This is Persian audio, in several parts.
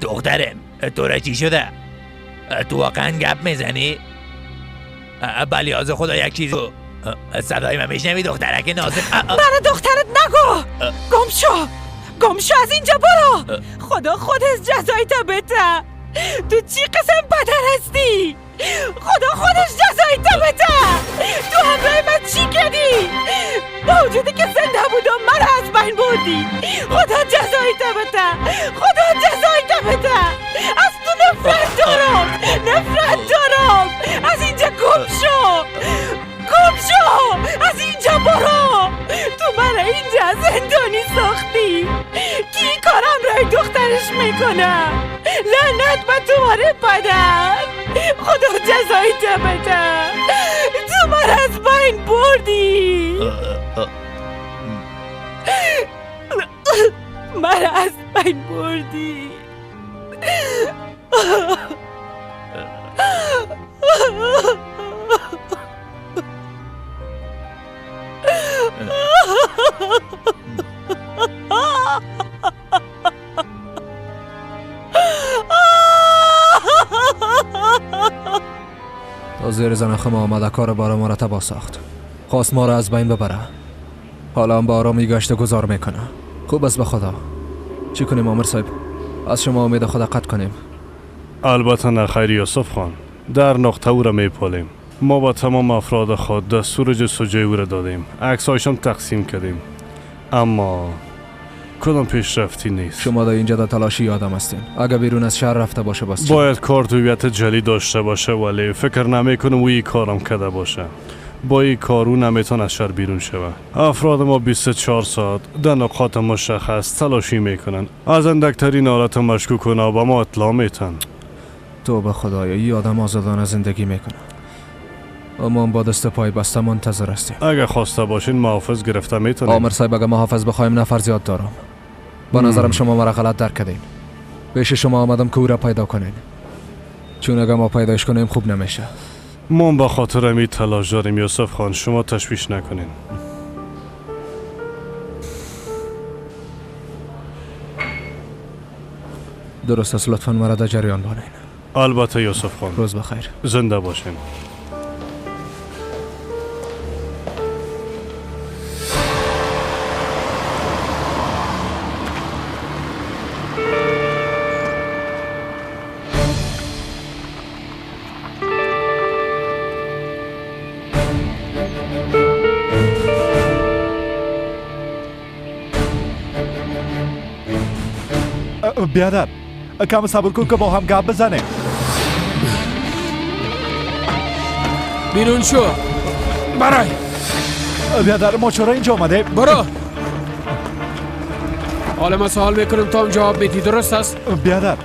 دخترم تو را چی شده؟ تو واقعا گپ میزنی؟ بلیاز خدا یک چیز صدای من میشنوی دخترک نازم؟ برا دخترت نگو. گم شو، گم شو از اینجا برو. خدا خودش جزای تا بده. تو چی قسم پدر هستی؟ خدا خودش جزای تا بده. تو همراه من چی کردی؟ با وجودی که زنده بودم من از بین بردی. خدا جزای تا بده، خدا جزای تا بده. از تو نفرت دارم، نفرت دارم. از اینجا گم شو، گم شو، از اینجا برو. تو من اینجا زندانی ساختی. کی کارم رای دخترش میکنه؟ لعنت به تو ماره پدر. خدا جزای تو بده. تو من از بین بردی، من از بین بردی. تا زیر زنخ ما آمده کار بار ما را تباه ساخت. خواست ما را از بین ببره. حالا هم با آرامی گشت گذار میکنه. خوب است به خدا. چی کنیم آمر صاحب؟ از شما امید خدا قطع کنیم؟ البته نه خیر یوسف خان. در نقطه او را میپالیم. ما با تمام افراد خود دستور جستجوی او را دادیم. عکس‌هایشان تقسیم کردیم. اما کدام پیشرفتی نیست. شما در اینجا در تلاشی آدم هستین. اگه بیرون از شهر رفته باشه باز باید کارت هویت جلی داشته باشه، ولی فکر نمیکنم او این کارم کرده باشه. با این کار او نمیتونه از شهر بیرون شوه. افراد ما 24 ساعت در نقاط مشخص تلاشی میکنن. از اندکترین حالت مشکوک و به ما اطلاع میتن. توبه خدایا، این آدم آزادانه زندگی میکنه. اما با دست پای بسته منتظر هستیم. اگه خواسته باشین محافظ گرفته میتونیم. آمر صاحب اگه محافظ بخوایم نفر زیاد دارم. با نظرم شما مرا غلط درک کردین. پیش شما آمدم که او را پیدا کنین. چون اگه ما پیداش کنیم خوب نمیشه. ما به خاطر می تلاش داریم یوسف خان، شما تشویش نکنین. درست است، لطفا مرا در جریان بانین. البته یوسف خان. روز بخیر. زنده باشین. بیادر کم صبر کن که با هم گپ بزنیم. بیرون شو برای. بیادر ما چرا اینجا آمده؟ برو. حالا ما سوال میکنم تو هم جواب میدی، درست است؟ بیادر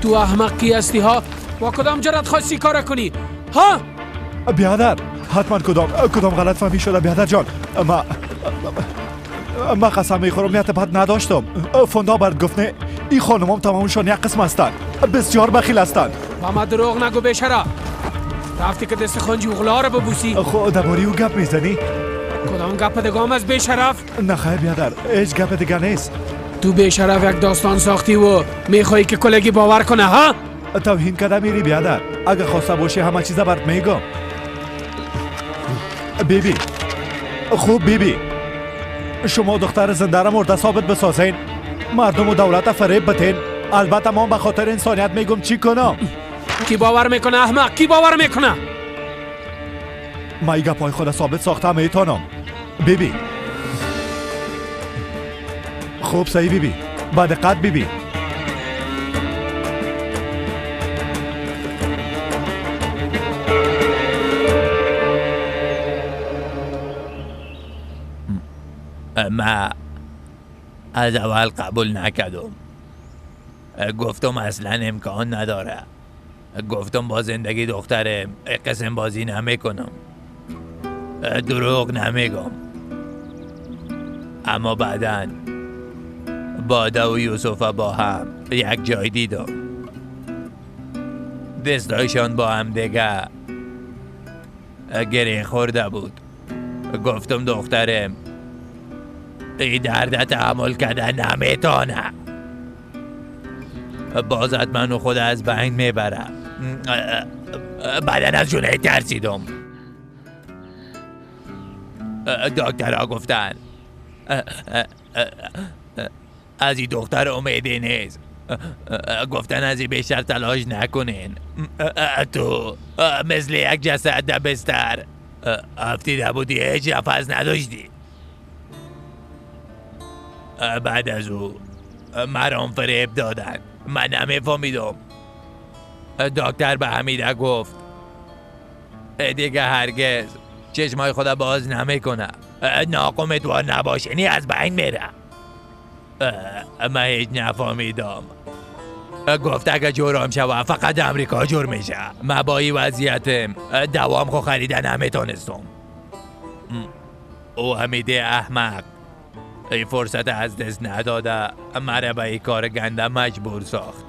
تو احمق کی هستی ها؟ با کدام جرأت خواستی کار کنی ها؟ بیادر حتما کدام غلط فهمی شده بیادر جان. ما قسم میخورم نیت بد نداشتم. فوندا برد گفت نه این خانمام تمامشان یک قسم هستند، بسیار بخیل هستند. با ما دروغ نگو بیشرا. رفتی که دست خنجی اغلا را ببوسی. خب درباره او گپ میزنی؟ کدام گپ دیگه از بیشرف؟ نه خیر بیادر، هیچ گپ دیگه نیست. تو بیشرف یک داستان ساختی و میخوایی که کلگی باور کنه ها؟ توهین کده میری بیادر. اگه خواسته باشی همه چیز برات میگم. بیبی خوب بیبی، شما دختر زنده را مرده ثابت بسازین، مردم و دولت فریب بتین. البته ما به خاطر انسانیت میگم چی کنم. کی باور میکنه احمق؟ کی باور میکنه؟ ما ای گپای خود ثابت ساختم میتونم. بیبی خوب صحیح بیبی، با دقت بیبی. ما از اول قبول نکردم. گفتم اصلا امکان نداره. گفتم با زندگی دخترم قسم بازی نمیکنم، دروغ نمیگم. اما بعداً باده و یوسف با هم یک جای دیدم. دستایشان با هم دیگه گره خورده بود. گفتم دخترم این درد تحمل کرده نمیتونه. باز منو خود از بین میبره. بعدا از جونه ترسیدم. دکترها گفتن از این دختر امیدی نیست. گفتن از این بیشتر تلاش نکنین. تو مثل یک جسد در بستر افتیده بودی، هیچ نفس نداشتی. بعد از او مرام فریب دادن. من نمیفهمیدم. دکتر به حمیده گفت دیگه هرگز چشمای خدا باز نمیکنه، ناقومتوار نباشینی از بین میره. من هیچ نفهمیدم. گفت اگه جرم شوه فقط امریکا جرم میشه. من با این وضعیتم دوام خو خریده نمیتونستم. او حمیده احمق این فرصت از دست نداده، مرا به این کار گنده مجبور ساخت.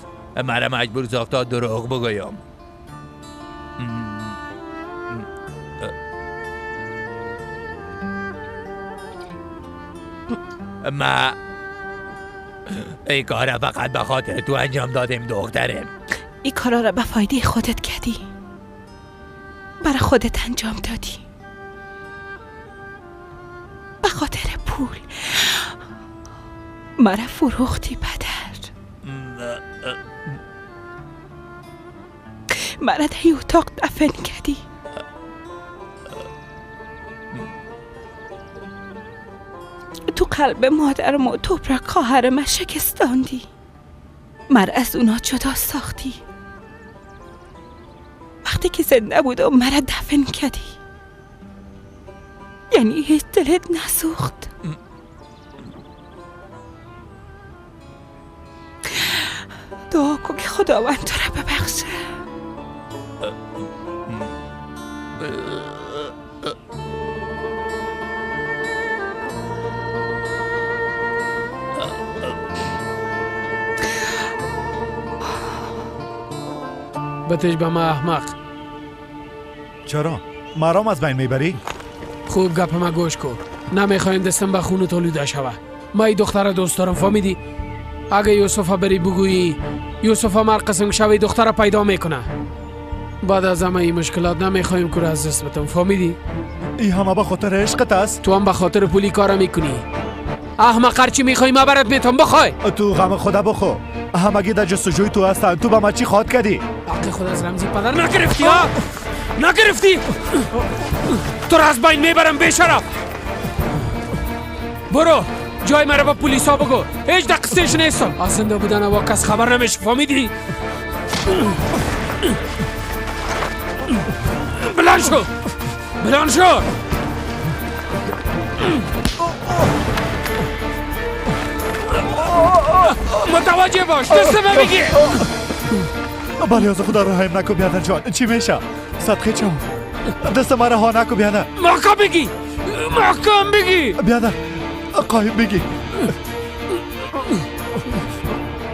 مرا مجبور ساخت تا دروغ بگویم. ما این کار فقط به خاطر تو انجام دادیم دخترم. این کارا را به فایده خودت کردی، برای خودت انجام دادی، به خاطر پول مرا فروختی پدر. مرا در اتاق دفن کردی. تو قلب مادرم و توپرک خواهرم شکستاندی. مرا از اونا جدا ساختی. وقتی که زنده بودم مرا دفن کردی. یعنی هیچ دلت نسوخت. دعا کن که خداوند تو را ببخشه. بتش به ما احمق. چرا؟ مرام از بین میبری؟ خوب گپ ما گوش کن. نمیخوایم دستم به خون تولید شوه. ما این دختر دوست دارم، فهمیدی؟ اگه یوسف بری بگویی یوسف هر قسم شوی دختر پیدا میکنه. بعد از همه این مشکلات نمیخوایم که از دست بدم، فهمیدی؟ این همه به خاطر عشقت است؟ تو هم به خاطر پولی کار میکنی. احمق هرچی میخوای ما برات میتم، بخوای. تو غم خدا بخو. همگی در جستجوی تو هستن. تو به ما چی خواد کردی؟ حق خود از رمزی پدر نگرفتی ها؟ نگرفتی؟ تو را از بین میبرم بیشرف. برو جای مرا با پلیسا بگو. هیچ دقیقش نیستم. از زنده بودن و کس خبر نمیشه، فهمیدی؟ بلند شو، بلند شو. متوجه باش، دست من بگیر. بله از خدا رحم نکن بیادر جان. چی میشه؟ صدقه چم دست ما رها نکن بیادر. محکم بگی، محکم بگی بیادر. قایم بگی.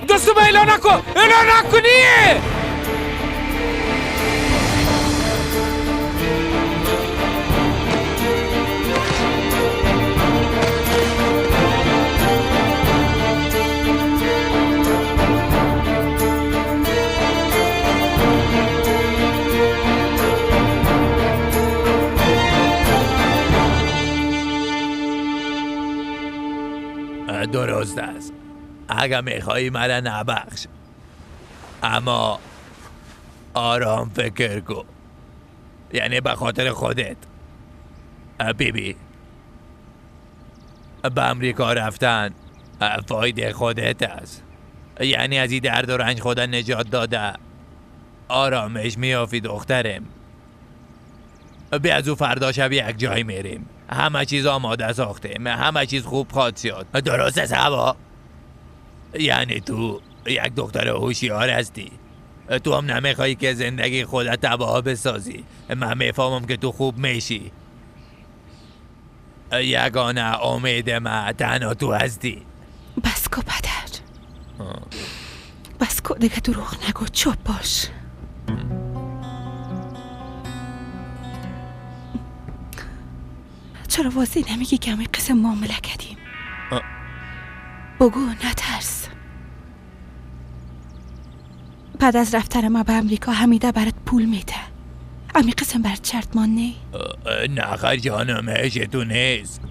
دست من اعلان نکن، اعلان نکنی. درست است. اگه میخوایی مرا نبخش، اما آرام فکر کن. یعنی به خاطر خودت. بی بی به امریکا رفتن فایده خودت است. یعنی از این درد و رنج خدا نجات داده. آرامش میافی دخترم. بی از او فردا شب یک جای میریم. همه چیز آماده ساختیم، همه چیز خوب خواهد شد. درست است هوا؟ یعنی تو یک دختر هوشیار هستی. تو هم نمیخوایی که زندگی خودت تباه بسازی. من میفهمم که تو خوب میشی. یگانه امید من تنها تو هستی. بس کو پدر، بس کو دیگه، دروغ نگو، چوب باش. چرا واضح نمیگی که همه قسم معامله کردیم؟ بگو، نترس. بعد از رفتن ما به امریکا حمیده برات پول میده. امی قسم برات شرط مان نه؟ نه خیر جانم، هیچ نیست.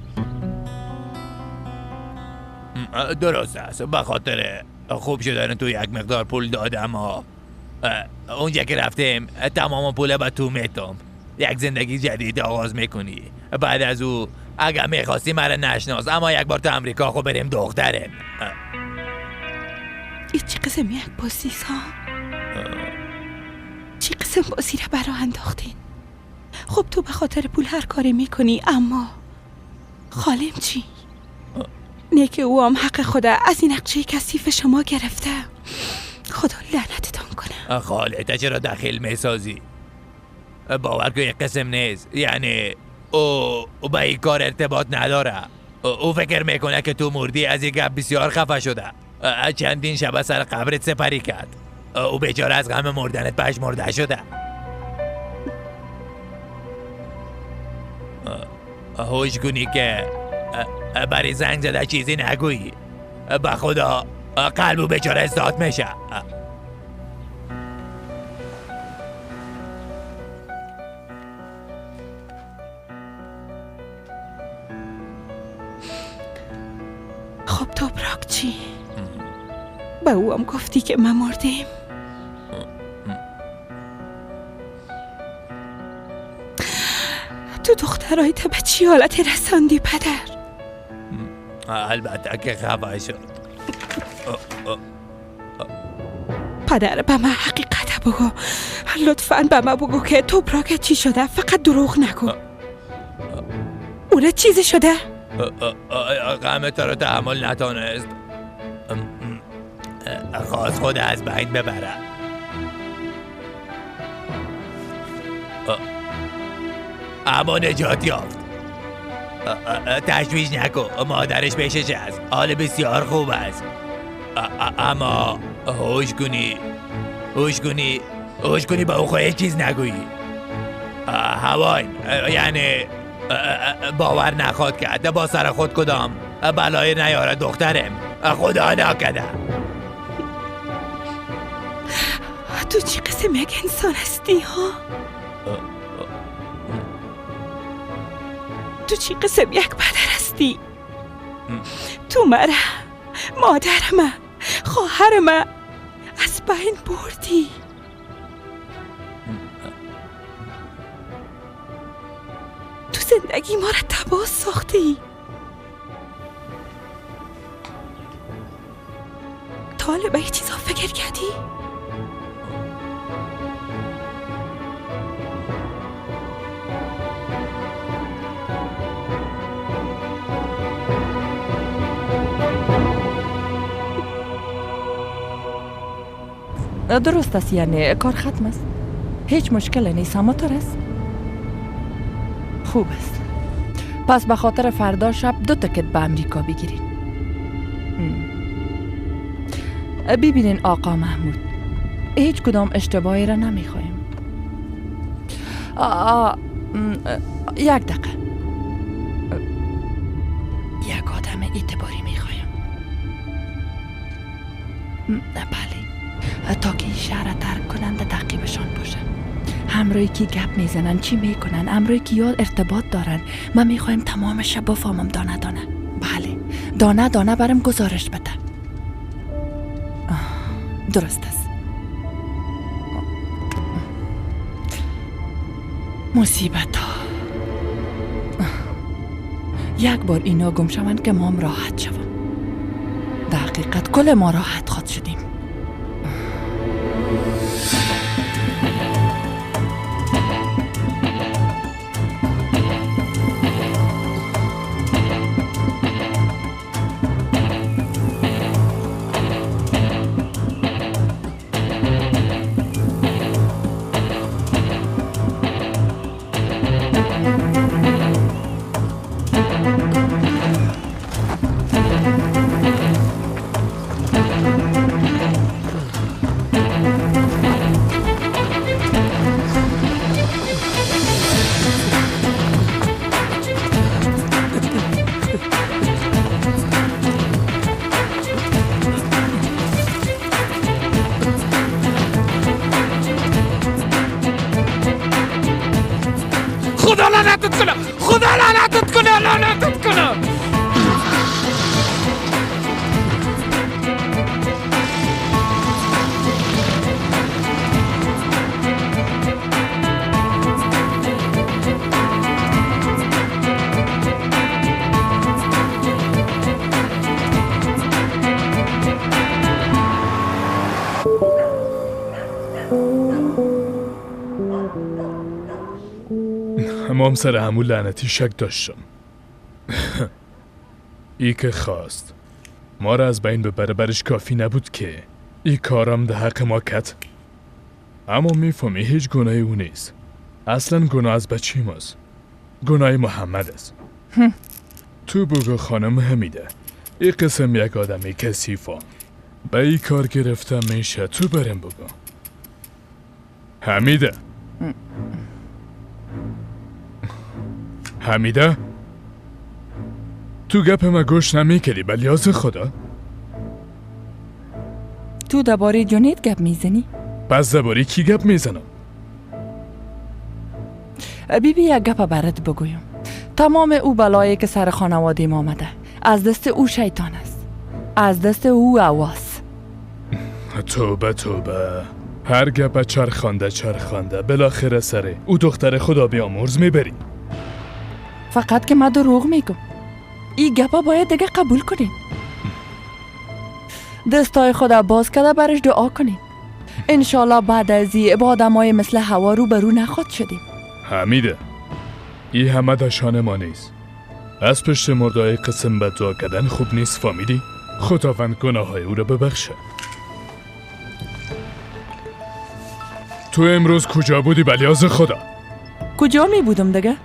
درست است، به خاطر خوب شدن تو یک مقدار پول دادم و اونجا که رفتیم تمام پول به تو میتم. یک زندگی جدید آغاز میکنی. بعد از او اگر میخواستی مرا نشناس، اما یک بار تو امریکا خب بریم دخترم. این چی قسم یک بازی ها؟ چی قسم بازی را برا انداختین؟ خب تو به خاطر پول هر کاری میکنی، اما خالم چی؟ نه که او هم حق خدا از این نقشه کثیف شما گرفته. خدا لعنتتان کنه. خاله تا چرا دخیل میسازی؟ باور که یک قسم نیست، یعنی او به این کار ارتباط نداره. او فکر میکنه که تو مردی، از این گپ بسیار خفه شده. چندین شب سر قبرت سپری کرد. او بیچاره از غم مردنت پژمرده شده. هوش کنی که برای زنگ زده چیزی نگویی. به خدا قلب او بیچاره استاد میشه. خب توپراک چی؟ به او هم گفتی که ما مردیم؟ تو دخترای تا به چی حالت رساندی پدر؟ البته که خفه شد. پدر به من حقیقت بگو، لطفاً به من بگو که توپراک چی شده. فقط دروغ نگو. اونه چیزی شده؟ غم تو رو تحمل نتانست، خواست خود از بین ببره. اما نجات یافت. تشویش نکن، مادرش پیشش است، حال بسیار خوب است. اما هوش کنی، هوش کنی، هوش کنی، با او خواهی چیز نگویی. هوای یعنی باور نخواد کرده با سر خود کدام بلای نیاره دخترم. خدا نکده. تو چی قسم یک انسان هستی ها؟ تو چی قسم یک پدر هستی؟ تو مرا، مادرم، خواهرم از بین بردی. تو زندگی ما را تباه ساختی. تا حالا به هیچ چیزا فکر کردی؟ درست است، یعنی کار ختم است، هیچ مشکل نیست، همانطور است. خوب است. پس به خاطر فردا شب 2 تکت به امریکا بگیرین. ببینین آقا محمود، هیچ کدام اشتباهی را نمیخوایم. یک دقیقه، یک آدم اعتباری میخوایم. بله، تا که این شهر را ترک کنند تعقیبشان باشن. همراهی کی گپ میزنن، چی میکنن، همراهی کی یاد ارتباط دارن. من میخوایم تمام شب بفهمم دانه دانه. بله، دانه دانه برم گزارش بده. درست است. مصیبت ها. یک بار اینا گم شوند که ما هم راحت شوم. در حقیقت کل ما راحت خواد شدیم. لعنتت کنه، خدا لعنتت کنه، لعنتت کنه. امام سر همون لعنتی شک داشتم. ای که خواست ما را از بین ببره برش کافی نبود که ای کارم ده حق ما کت. اما میفهمی هیچ گناهی او نیست. اصلا گناه از بچه ماست، گناه محمد است. تو بگو خانم حمیده، ای قسم یک آدمی کثیفا به ای کار گرفته میشه. تو برم بگو حمیده. حمیده تو گپ ما گوش نمی کردی بلیاز خدا؟ تو درباره جنید گپ میزنی؟ پس درباره کی گپ میزنم؟ بی بی یک گپ برات بگویم. تمام او بلایی که سر خانواده ما آمده از دست او شیطان است، از دست او عواس. توبه توبه، هر گپ چرخانده چرخانده بالاخره سره او دختر خدا بیامرز میبری. فقط که من دروغ میگم. این گپا باید دیگه قبول کنین. دستای خدا باز کرده برش دعا کنین. انشالله بعد از این با آدمای مثل هوا رو برو نخواد شدیم. حمیده ای همه دشان ما نیست. از پشت مردای قسم به دعا کردن خوب نیست، فامیلی؟ خداوند گناه های او رو ببخشه. تو امروز کجا بودی بلیاز خدا؟ کجا می بودم دیگه؟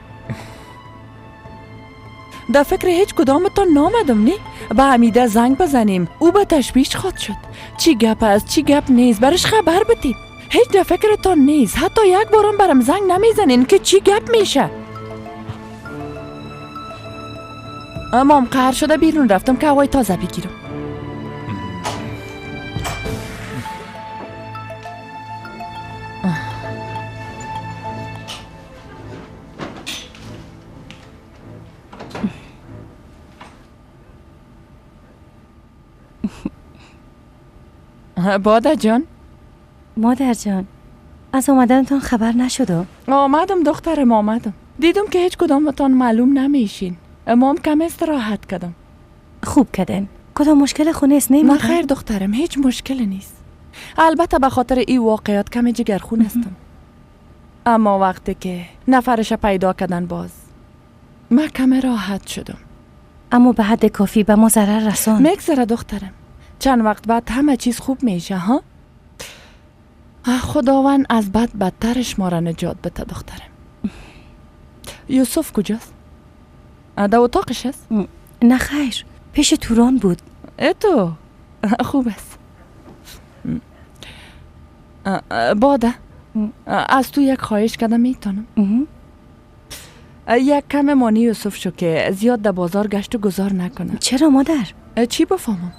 در فکر هیچ کدامتان نامدم. نی به حمیده زنگ بزنیم، او به تشویش خواد شد. چی گپ است چی گپ نیست برش خبر بدیم. هیچ در فکرتان نیست، حتی یک بارم برم زنگ نمیزنین که چی گپ میشه. امام قهر شده بیرون رفتم که هوای تازه بگیرم. باده جان. مادر جان از آمدنتان خبر نشدم. آمدم دخترم آمدم، دیدم که هیچ کدامتان معلوم نمیشین. امام کم استراحت کردم. خوب کردن. کدام مشکل خونه است؟ نه نه خیر دخترم هیچ مشکل نیست. البته به خاطر این واقعیات کم جگرخون هستم. اما وقتی که نفرش پیدا کردن باز من کم راحت شدم. اما به حد کافی به ما ضرر رسان. میگذره دخترم، چند وقت بعد همه چیز خوب میشه. ها خداوند از بد بدترش ما را نجات بده دخترم. یوسف کجاست؟ در اتاقش است؟ نه خیر پیش توران بود. اتو خوب است. باده از تو یک خواهش کردم میتونم؟ یک کم مانی یوسف شو که زیاد در بازار گشت و گذار نکنه. چرا مادر؟ چی بفهمم؟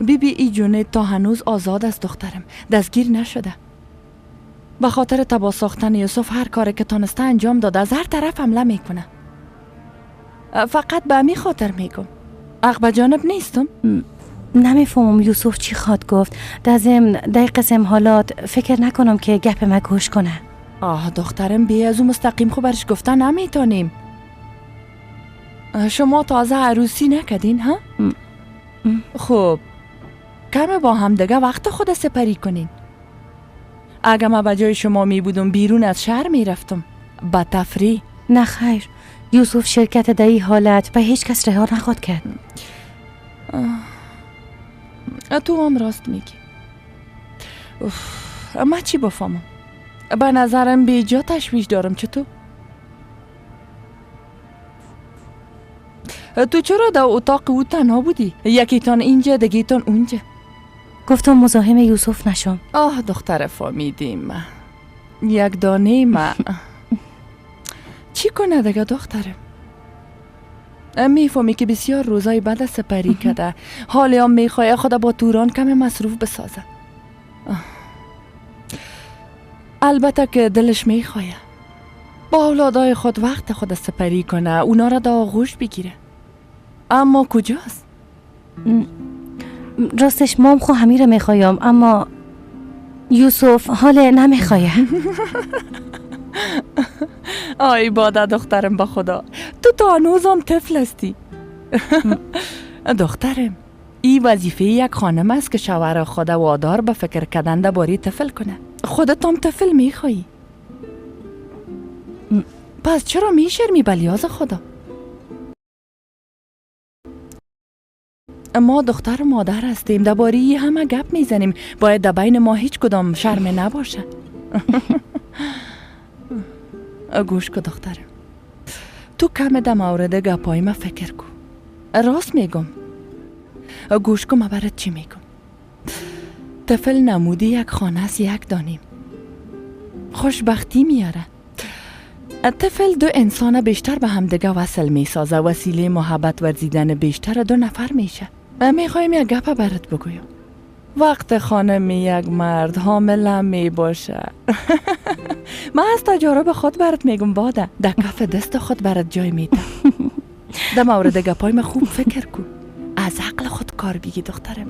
بی بی ای جونه تا هنوز آزاد است دخترم، دستگیر نشده. به خاطر تباه ساختن یوسف هر کاری که تانسته انجام داده، از هر طرف حمله میکنه. فقط به همی خاطر میگم، عقب جانب نیستم. نمیفهمم یوسف چی خواد گفت. در ضمن در قسم حالات فکر نکنم که گپ ما گوش کنه. آه دخترم بی از او مستقیم خو برش گفتن نمیتونیم. شما تازه عروسی نکردین ها؟ خب کم با هم دیگه وقت خود سپری کنین. اگه ما به جای شما می بودم بیرون از شهر می رفتم با تفریح. نه خیر یوسف شرکت در این حالت به هیچ کس رها نخواد کرد. تو هم راست میگی. ما چی بفهمم؟ به نظرم بیجا تشویش دارم. چطور؟ تو چرا در اتاق او تنها بودی؟ یکیتان اینجا دیگیتان اونجا. گفتم مزاحم یوسف نشم. آه دختر فامیدیم یک دانه ما چی کنه دیگه دخترم؟ میفهمی که بسیار روزای بد سپری کرده. حالی هم میخواه خدا با توران کم مصروف بسازه. البته که دلش میخواه. با اولادای خود وقت خود سپری کنه، اونا را در آغوش بگیره. اما کجاست؟ راستش مام خو همین را میخوایم، اما یوسف حال نمیخوایه. آی باده دخترم، با خدا تو تا هنوزم طفل هستی. دخترم، این وظیفه یک خانم است که شوهر خود وادار به فکر کردن درباره طفل کنه. خودت هم طفل میخوایی، پس چرا میشرمی بلیاز خدا؟ ما دختر و مادر هستیم، درباره همه گپ میزنیم، باید در بین ما هیچ کدام شرم نباشه. گوش کن دخترم، تو کم در مورد گپای ما فکر کن. راست میگم، گوش کن ما برات چی میگم. طفل نمودی یک خانه است، یک دانیم خوشبختی میاره. طفل دو انسان بیشتر به همدیگه وصل میسازه، وسیله محبت ورزیدن بیشتر دو نفر میشه. میخوایم یک گپ برات بگویم. وقت خانم یک مرد حامله می باشه، من از تجارب خود برات میگم باده، در کف دست خود برات جای میدم. در مورد گپای من خوب فکر کن، از عقل خود کار بگی دخترم.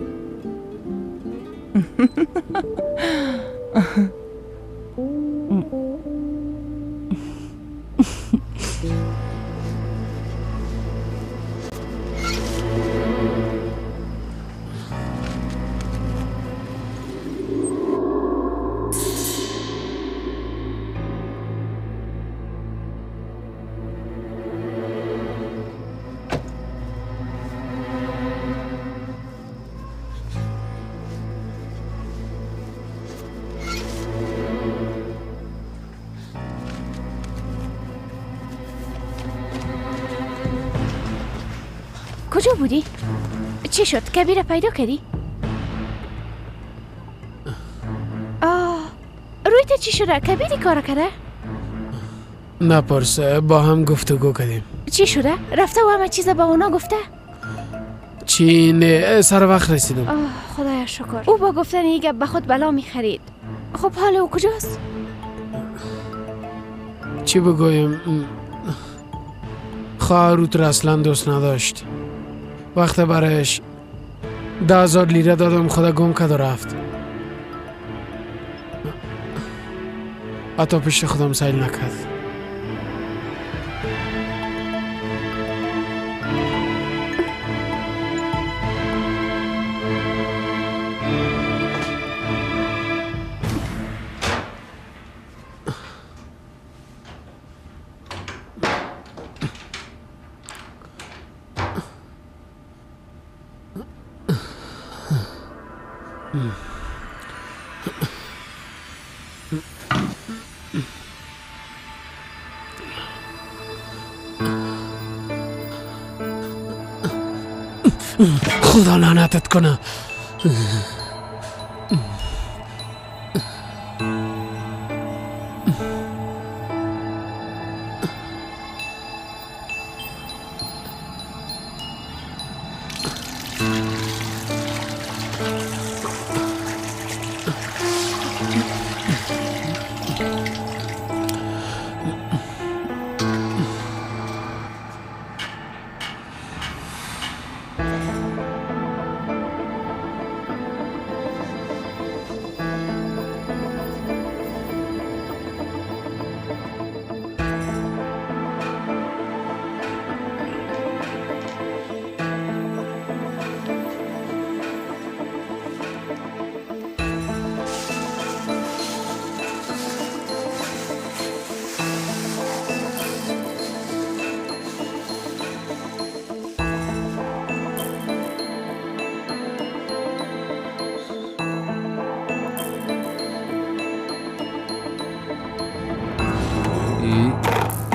کجا بودی؟ چی شد؟ کبیر پیدا کردی؟ آه، روی چی شده؟ کبیری کار کرده؟ نپرسه، با هم گفتگو کردیم. چی شده؟ رفته و همه چیز با اونا گفته؟ چی؟ نه، سر وقت رسیدم. آه خدایا شکر. او با گفتن این گپ به خود بلا میخرید. خب حال او کجاست؟ چی بگویم؟ خواهر او اصلا دوست نداشت. وقت برایش 10,000 لیره دادم، خدا گم کرد و رفت. حتی پشت خودم سیل نکرد. خدا لعنتت کنه.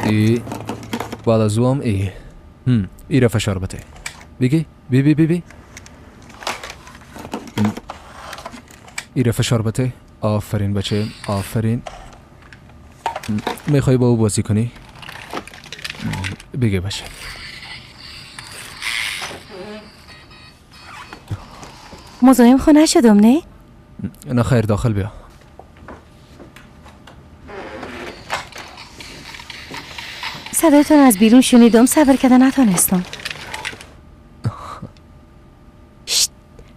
ای بعد از او هم ای ای را فشار بده. بگی بی بی بی بی ای را فشار بده. آفرین بچه، آفرین. میخوای با او بازی کنی؟ بگی بچه. مزاحم خو نشدم نه؟ نه خیر، داخل بیا. صدایتون از بیرون شنیدم، صبر کرده نتونستم. شت.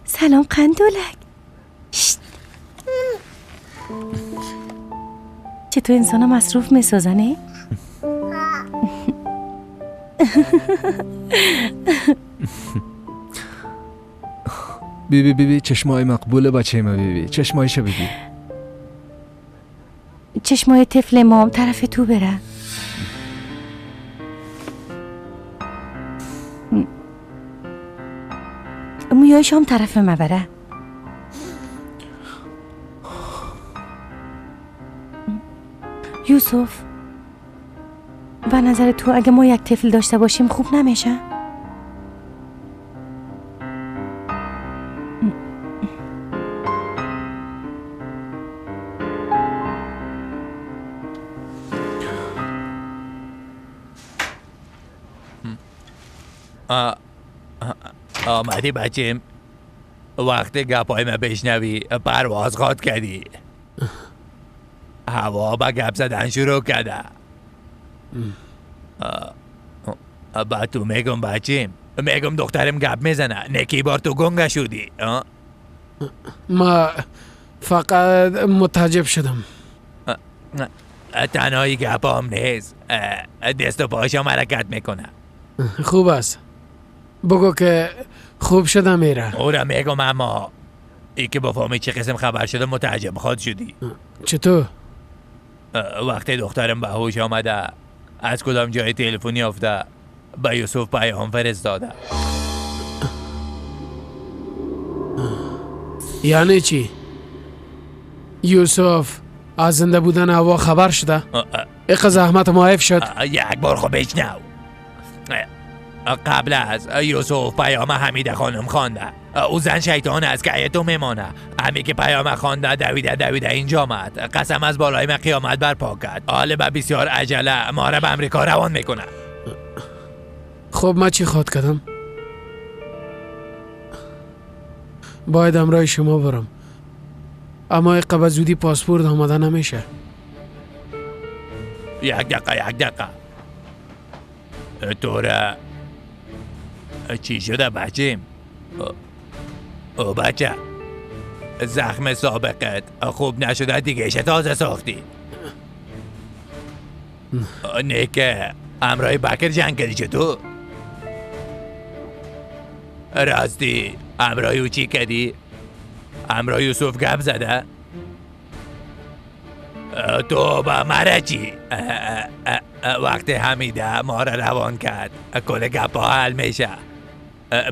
سلام قندولک. شت. چطور انسان مصروف میسازنه؟ بیبی بیبی چشمای مقبول بچه ما، بیبی چشمایش بیبی، چشمای طفل ما طرف تو بره. مویایش هم طرف ما بره. یوسف، به نظر تو اگه ما یک طفل داشته باشیم خوب نمیشه؟ آمدی بچیم، وقتی گپای ما بشنوی پرواز خواد کردی. هوا با گپ زدن شروع کرده. با تو میگم بچیم، میگم دخترم گپ میزنه، نکی بار تو گنگه شدی. ما فقط متعجب شدم. تنهایی گپ هم نیست، دست و پاشم حرکت میکنه. خوب است، بگو که خوب شده میره. او را میگم، اما ای که بفهمی چه قسم خبر شده متعجب خواد شدی. چطور؟ وقتی دخترم به هوش آمده از کدام جای تلفنی افته به یوسف پیام فرستاده. یعنی چی؟ یوسف از زنده بودن هوا خبر شده؟ ایقه زحمت معایف شد؟ یک بار خب بشنو. قبل از یوسف پیام حمیده خانم خوانده. او زن شیطان است که تو میمانه. همی که پیام خوانده دویده دویده اینجا آمد. قسم از بالای من قیامت برپا کرد. حال به بسیار عجله ما را به امریکا روان میکنه. خب من چی خواد کردم؟ باید امرای شما برم، اما ایقه به زودی پاسپورت آمده نمیشه. یک دقیقه یک دقیقه. تو را چی شده بچیم؟ او بچه، زخم سابقت خوب نشده دیگه ایشه تازه ساختی. نیکه امرای بکر جنگ کردی چطور؟ راستی امرای او چی کردی؟ امرای یوسف گپ زده؟ تو با مرا چی؟ وقتی حمیده ما را روان کرد کل گپ ها حل میشه.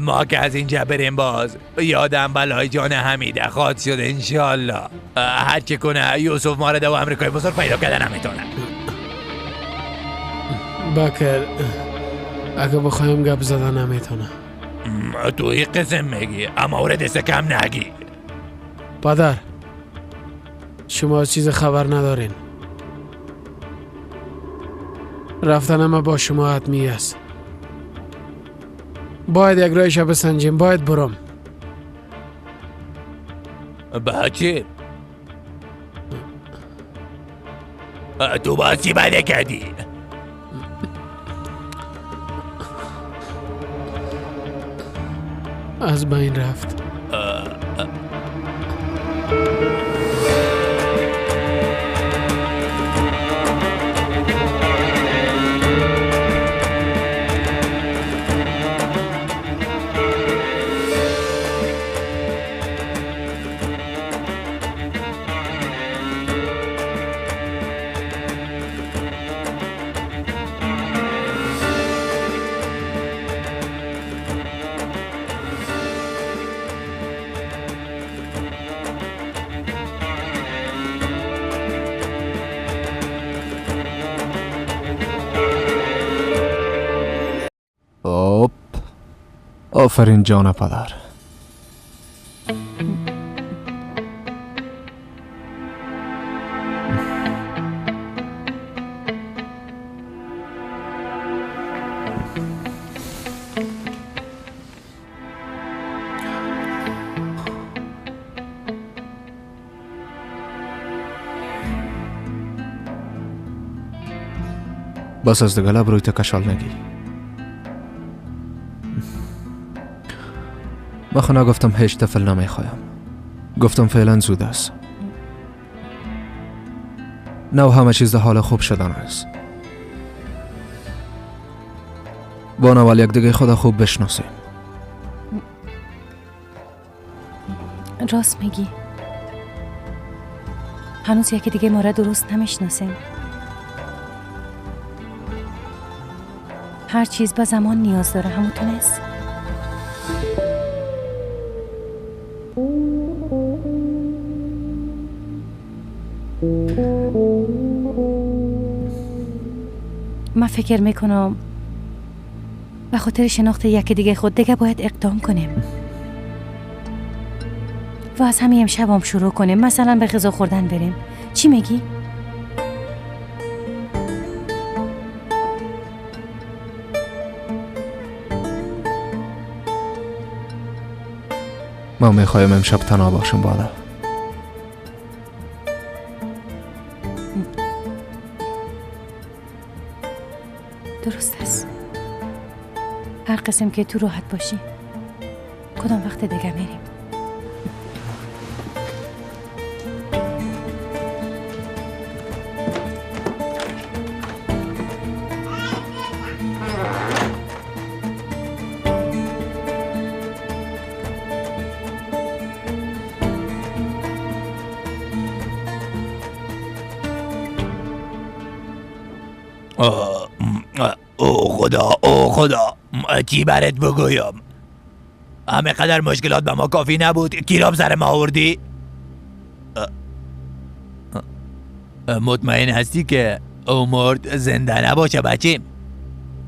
ما که از اینجا بریم باز یادم بلای جان حمیده خواد شد انشالله. هرچی کنه یوسف ما را دو امریکای بزرگ پیدا کرده نمیتونه. بکر اگه بخوایم گپ زده نمیتونه. تو این قسم میگی اما او را دست کم نگی. پدر شما چیز خبر ندارین. رفتن ما با شما حتمی است. باید یک رایش بسنجیم، باید برم. بچه تو باز چی بده کردی؟ از بین رفت. آفرین جان پدر. بس از دیگه لب روی کشال نگی. من خو نگفتم هیچ طفل نمیخوایم. گفتم فعلا زود است. نو همه چیز در حال خوب شدن است. با اول یک دیگه خدا خوب بشناسیم. راست میگی. هنوز یکی دیگه ما را درست نمیشناسیم. هر چیز به زمان نیاز داره، همونطور نیست؟ من فکر میکنم به خاطر شناخت یکی دیگه خود دیگه باید اقدام کنیم و از همین امشب هم شروع کنیم. مثلا به غذا خوردن بریم. چی میگی؟ ما میخوایم امشب تنها باشم بالا. درست است. هر قسم که تو راحت باشی. کدام وقت دیگه میریم؟ او خدا، او خدا، چی برات بگویم؟ همه قدر مشکلات به ما کافی نبود، کیراب سر ما آوردی؟ مطمئن هستی که او مرد زنده نباشه بچیم؟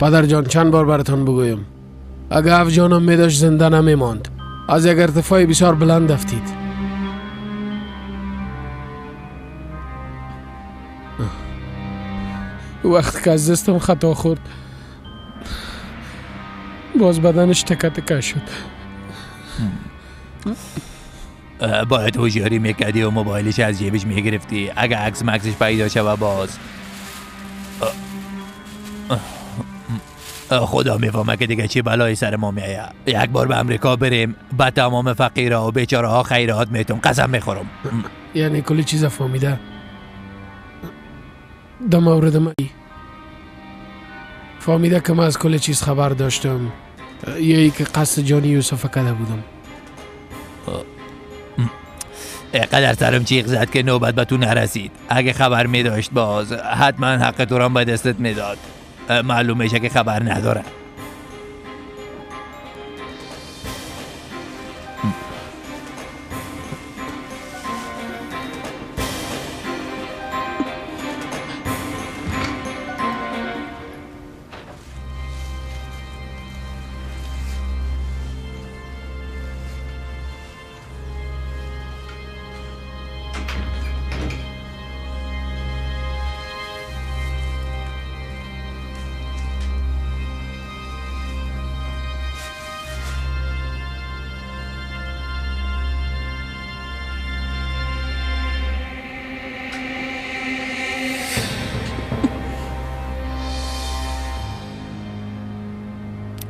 پدر جان چند بار براتان بگویم، اگه اف جانم میداشت زنده نمیماند. از یک ارتفاع بسیار بلند افتید. وقت که از دستم خطا خورد باز بدنش تکه تکه شد. باید هوشیاری میکردی و موبایلش از جیبش میگرفتی. اگه عکس مکسش پیدا شود باز خدا میفهمه که دیگه چی بلایی سر ما میایه. یک بار به امریکا بریم به تمام فقیرها و بیچاره ها خیرات میتون، قسم میخورم. یعنی کلی چیز فهمیده در مورد من. فهمیده که من از کل چیز خبر داشتم، یا ای که قصد جانی یوسف کرده بودم. قدر سرم چیغ زد که نوبت به تو نرسید. اگه خبر می داشت باز حتما حق تو را به دستت میداد. معلوم میشه که خبر نداره.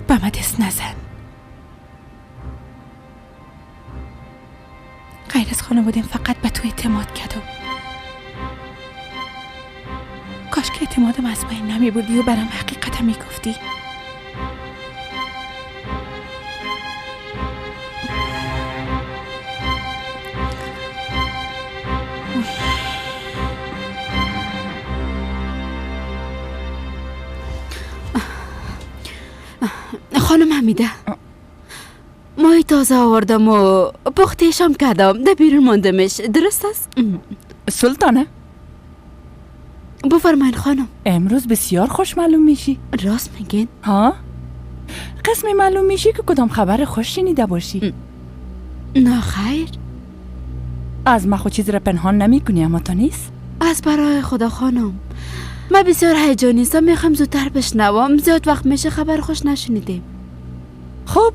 به من دست نزن. غیر از خانوادم فقط به تو اعتماد کردم. کاش که اعتمادم از بین نمی بردی و برام حقیقت میگفتی. خانم حمیده، ماهی تازه آوردم و پختیشم کردم، در بیرون ماندمش. درست است؟ سلطانه بفرمایین خانم. امروز بسیار خوش معلوم میشی. راست میگین؟ ها؟ قسمی معلوم میشی که کدام خبر خوش شنیده باشی. نه خیر، از ما خود چیز را پنهان نمی کنی اما تا نیست؟ از برای خدا خانم، من بسیار هیجانی هستم، میخوام زودتر بشنوم. زیاد وقت میشه خبر خوش نشنیدیم. خب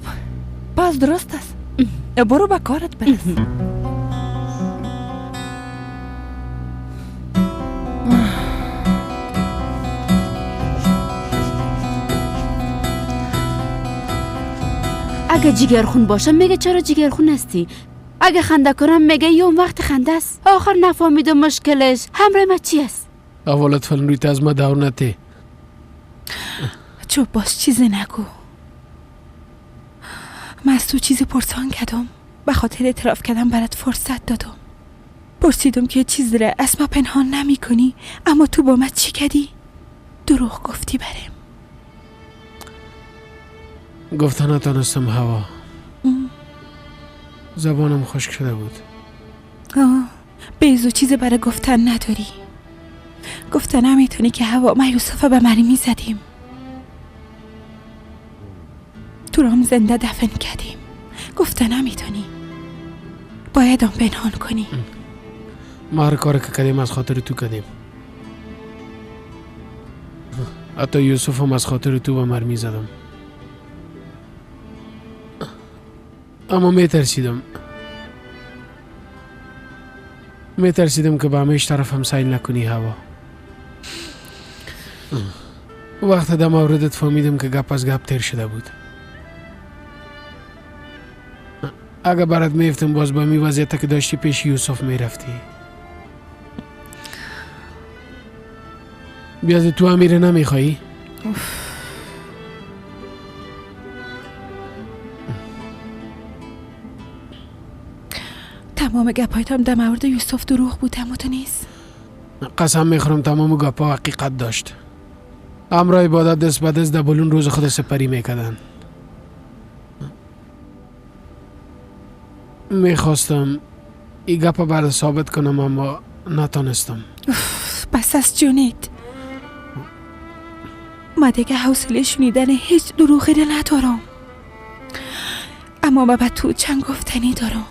پس درست است، برو به کارت برس. اگه جگرخون باشم میگه چرا جگرخون هستی، اگه خنده کنم میگه یه اون وقت خنده است. آخر نفهمیدم مشکلش همراه ما چی است. اولت فلان روی از ما دور نتی. چوب باز چیزی نگو. من از تو چیزی پرسان کردم، به خاطر اعتراف کردم برات فرصت دادم. پرسیدم که چیز را از ما پنهان نمی کنی، اما تو با من چی کردی؟ دروغ گفتی برم. گفته نتانستم هوا. زبانم خشک شده بود. بیزو چیز برای گفتن نداری. گفته نمیتونی که هوا ما یوسف به مری میزدیم، تو رو هم زنده دفن کردیم. گفته نمیتونی، باید هم پنهان کنی. ما هر کار که کردیم از خاطر تو کردیم. حتی یوسف هم از خاطر تو به مرمی زدم. اما میترسیدم که به همیش طرف هم سیل نکنی هوا. وقت در موردت فهمیدم که گپ از گپ تیر شده بود. اگه برات میفتم باز به می وضعیت که داشتی پیش یوسف میرفتی. بیاز تو امیره نمیخوایی؟ تمام گپایتم در مورد یوسف دروغ بود، اما تو نیست. قسم میخورم تمام گپا حقیقت داشت. امرای عبادت دست به دست در بلون روز خود سپری میکردن. میخواستم این گپ برات ثابت کنم اما نتانستم. بس از جونید. ما دیگه حوصله شنیدن هیچ دروغی را ندارم، اما به تو چند گفتنی دارم.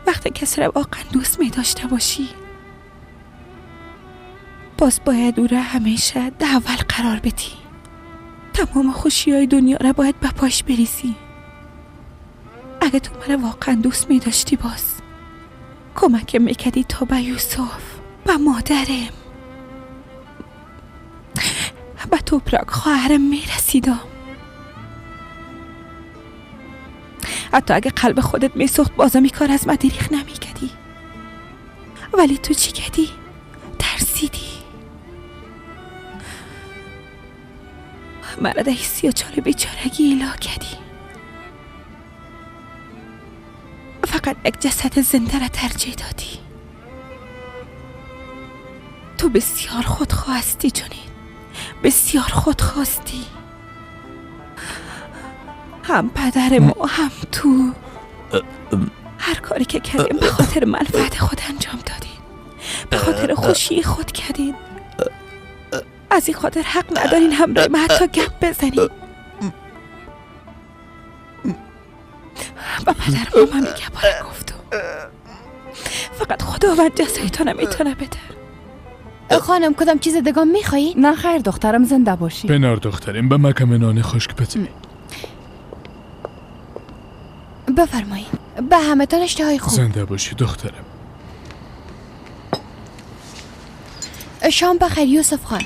وقتی کسی را واقعا دوست می داشته باشی، باز باید او را همیشه در اول قرار بدی. تمام خوشی های دنیا را باید به پاش بریزی. اگه تو مرا واقعا دوست می داشتی، باز کمک میکردی تا به یوسف، به مادرم، به توپراک خواهرم میرسیدم. حتی اگه قلب خودت میسوخت بازم این کار از من دریغ نمیکردی. ولی تو چی کردی؟ ترسیدی. مرا در 34 بیچارگی الا کردی. فقط یک جسد زنده را ترجیح دادی. تو بسیار خودخواه هستی جونید، بسیار خودخواستی. هم پدر ما هم تو. هر کاری که کردیم به خاطر منفعت خود انجام دادین، به خاطر خوشی خود کردین. از این خاطر حق ندارین همراه ما حتی گپ بزنین. با پدر ما هم گپ را گفتم. فقط خداوند جزایتان میتونه بده. خانم کدام چیز دگام میخوایی؟ نه خیر دخترم، زنده باشی. بنار دخترم به مکم نان خشک بده. بفرمایید. به همتان اشتهای خوب. زنده باشی دخترم. شام بخیر یوسف خان.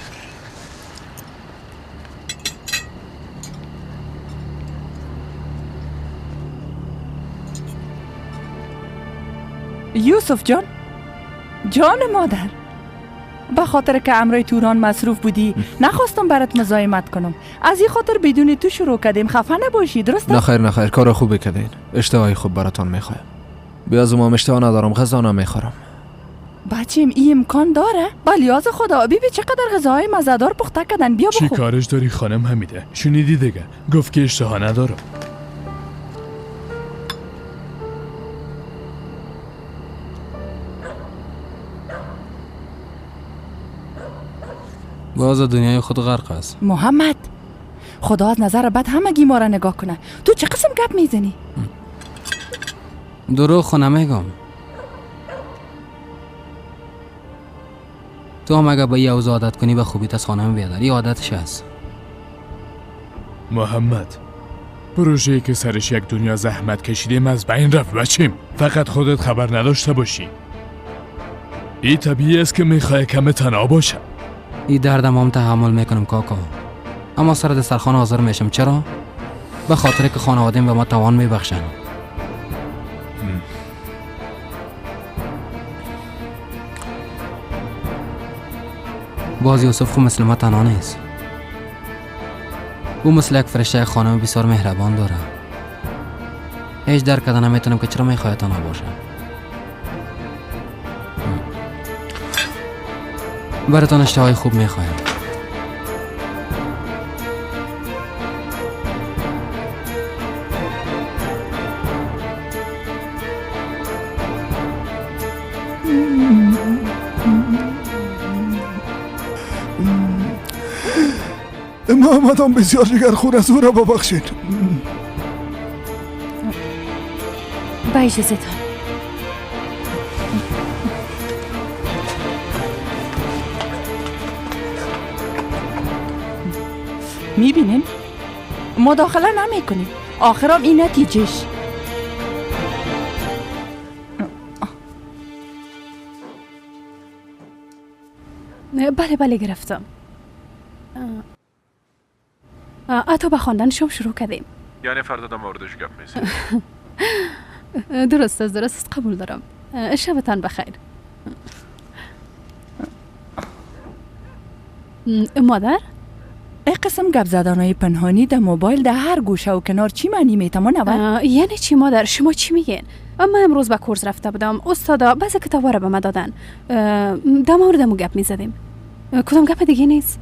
یوسف جان، جان مادر، به خاطر که امرای توران مصروف بودی نخواستم برات مزاحمت کنم. از این خاطر بدون تو شروع کردیم. خفه نباشی، درست؟ نه خیر نه خیر، کار خوبی کردین. اشتهای خوب براتان میخوایم. بیاز ما اشتها ندارم، غذا نمیخورم. بچیم این امکان داره؟ بلیاز خدا بیبی چقدر غذاهای مزهدار پخته کردن، بیا بخور. چی کارش داری خانم حمیده؟ شنیدی دیگه، گفت که اشتها ندارم. باز دنیای خود غرق است. محمد، خدا از نظر بد همگی ما را نگاه کنه. تو چه قسم گپ میزنی؟ دروغ خو نمیگم. تو هم اگه به یه اوضاع عادت کنی به خوبی از خانم بیادر، این عادتش است. محمد، پروژه‌ای که سرش یک دنیا زحمت کشیدیم از بین رفت بچیم. فقط خودت خبر نداشته باشی. این طبیعی است که میخوای کم تنها باشه. این دردم هم تحمل میکنم کاکا، اما سر دسترخوان حاضر میشم. چرا؟ به خاطر که خانواده‌ام به ما توان میبخشن. باز یوسف خو مثل ما تنها نیست. او مثل یک فرشته خانم بسیار مهربان داره. هیچ درک کرده نمیتونم که چرا میخواد تنها باشه. براتان اشتهای خوب میخوایم. ما آمدم بسیار جگرخور از او را ببخشید. با اجازه تان. میبینین؟ مداخله نمیکنیم. آخرام این نتیجهش. بله بله گرفتم. حتی به خواندن شام شروع کردیم. یعنی فردا در موردش گپ میزنیم. درست است، درست است، قبول دارم. شبتان بخیر. مادر؟ ای قسم گپ زدنهای پنهانی در موبایل در هر گوشه و کنار چی معنی میتونه؟ یعنی چی مادر؟ شما چی میگین؟ من امروز به کورس رفته بودم، استادا بعضی کتابا را به من دادن، در مورد مو گپ میزدیم. کدام گپ دیگه نیست.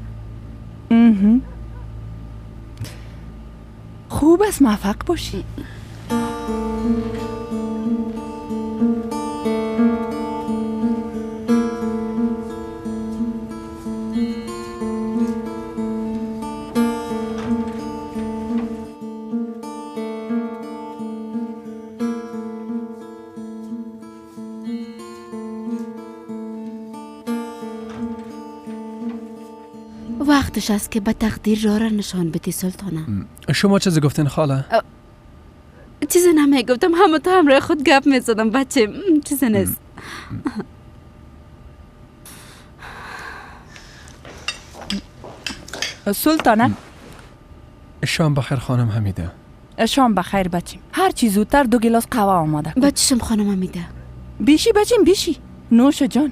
خوب است، موفق باشی. وقتش است که به تقدیر راه را نشان بدی سلطانه. شما چیزی گفتین خاله؟ چیزی نمیگفتم، همه تو همراه خود گپ میزدم بچه، چیزی نیست. سلطانه شام بخیر خانم حمیده. شام بخیر بچیم. هر چی زودتر 2 گلاس قهوه آماده کن. بچشم خانم حمیده. بیشی بچیم بیشی. نوش جان.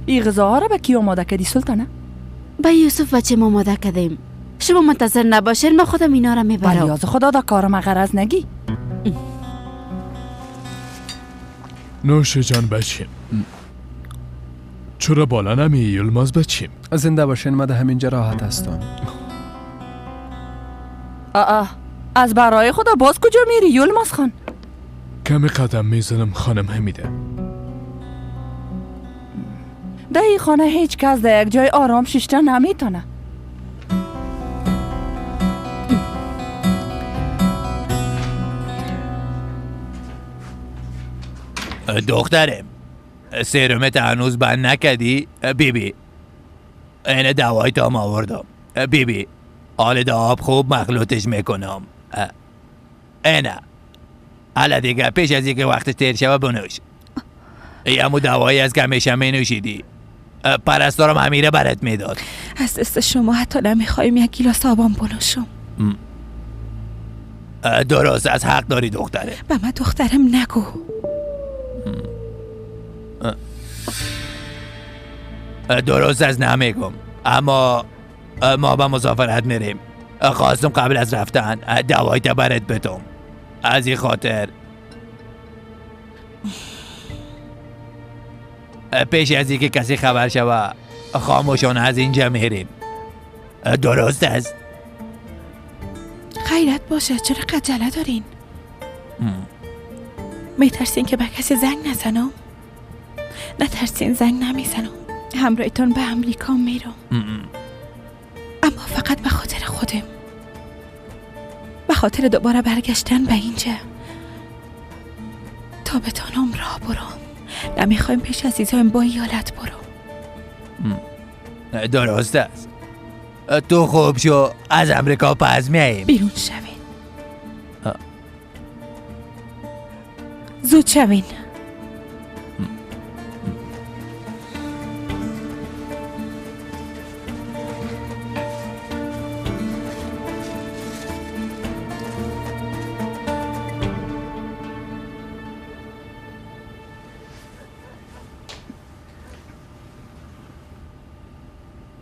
این غذاها را به کی آماده کردی سلطانه؟ به یوسف بچه ما آماده کردیم. شما منتظر نباشین، من خودم اینا را میبرم. بلیاز خدا دا کارم غرض نگی. نوش جان بچیم. چرا بالا نمی یلماز بچیم؟ زنده باشین، من همینجا راحت هستم. آه از برای خدا باز کجا میری یلماز خان؟ کمی قدم میزنم خانم حمیده. در این خانه هیچ کس در یک جای آرام ششته نمیتونه. دخترم سرمت هنوز بند نکردی؟ بی بی این دوای تام آوردم. بی بی حال آب خوب مخلوطش میکنم. اینه حالا دیگه پیش از اینکه وقتش تیر شوه بنوش. این همون دوایی از که همیشه می نوشیدی. پرستارم همیره برات میداد. از دست شما حتی نمیخوایم یک گیلاس آبم بنوشم. درست از حق داری دختره. به من دخترم نگو. درست از نمیگم، اما ما به مسافرت میریم. خواستم قبل از رفتن دوای برات بدم. از این خاطر پیش از اینکه کسی خبر شوه خاموشانه از اینجا میریم. درست است؟ خیرت باشه، چرا عجله دارین؟ میترسین که به کسی زنگ نزنم؟ نترسین، زنگ نمیزنم. همراهتان به امریکا میرم، اما فقط به خاطر خودم، به خاطر دوباره برگشتن به اینجا تا بتانم راه برم. نمیخوایم پیش عزیزایم با ایالت برم. درست است. تو خوب شو از امریکا پس میاییم. بیرون شوین، زود شوین.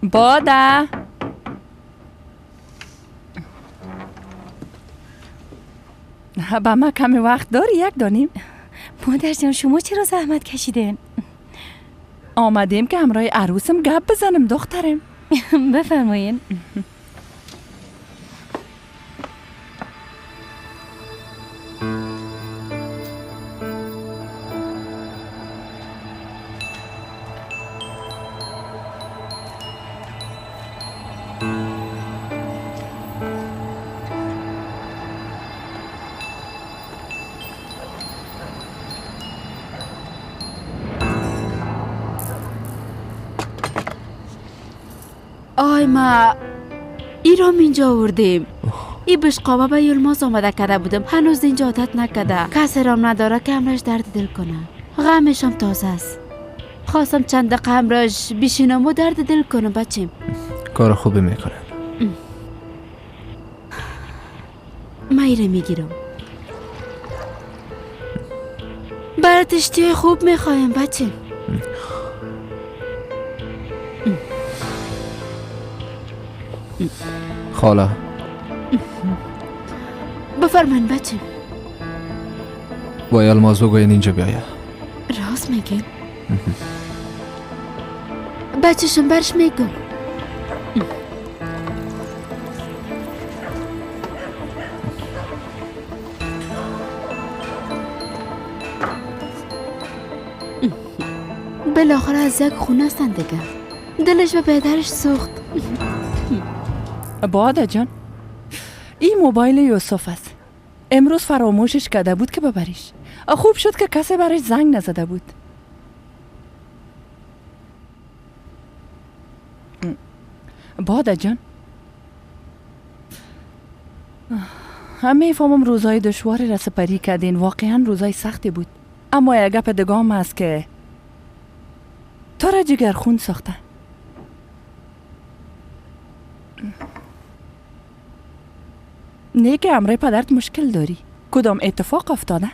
باده با ما کمی وقت داری یک دانیم؟ مادر جان شما چرا زحمت کشیدین؟ آمدیم که همراه عروسم گپ بزنم دخترم. بفرمایین. آی ما ایرام اینجا آوردیم. ای بشقابه به یلماز آمده کرده بودم، هنوز اینجا عادت نکرده. کسی رام نداره که همراش درد دل کنه. غمش هم تازه است. خواستم چند دقیقه همراش بشینم و درد دل کنم بچیم. کار خوبی میکنن. ما ایره میگیرم. برات اشتیای خوب میخوایم بچیم. خاله بفرمایین بچه. با الماز بگوین اینجا بیایه. راست میگین؟ بچهشم برش میگم. بالاخره از یک خونه هستن دیگه. دلش به پدرش سوخت. باده جان این موبایل یوسف است. امروز فراموشش کرده بود که ببریش. خوب شد که کسی برش زنگ نزده بود. باده جان همه فهمم روزای دشواری را سپری کردین، واقعا روزای سختی بود، اما یک گپ دگام است که تو را جگرخون ساخته. نه که امرای پدرت مشکل داری. کدام اتفاق افتاده؟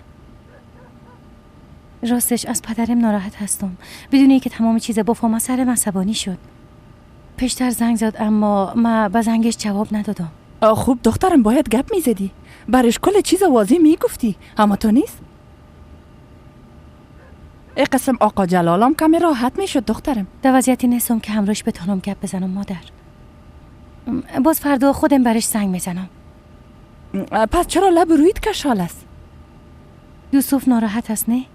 راستش از پدرم ناراحت هستم. بدون اینکه تمام چیز بفهمم سرم عصبانی شد. پیشتر زنگ زد اما من به زنگش جواب ندادم. خوب دخترم باید گپ میزدی، برش کل چیز واضح میگفتی، اما تو نیست. ای قسم آقا جلالم کمی راحت میشد دخترم. در وضعیتی نیستم که همراهش بتونم گپ بزنم مادر. باز فردا خودم برش زنگ میزنم. پس چرا لب رویت کشال است؟ یوسف ناراحت است نه؟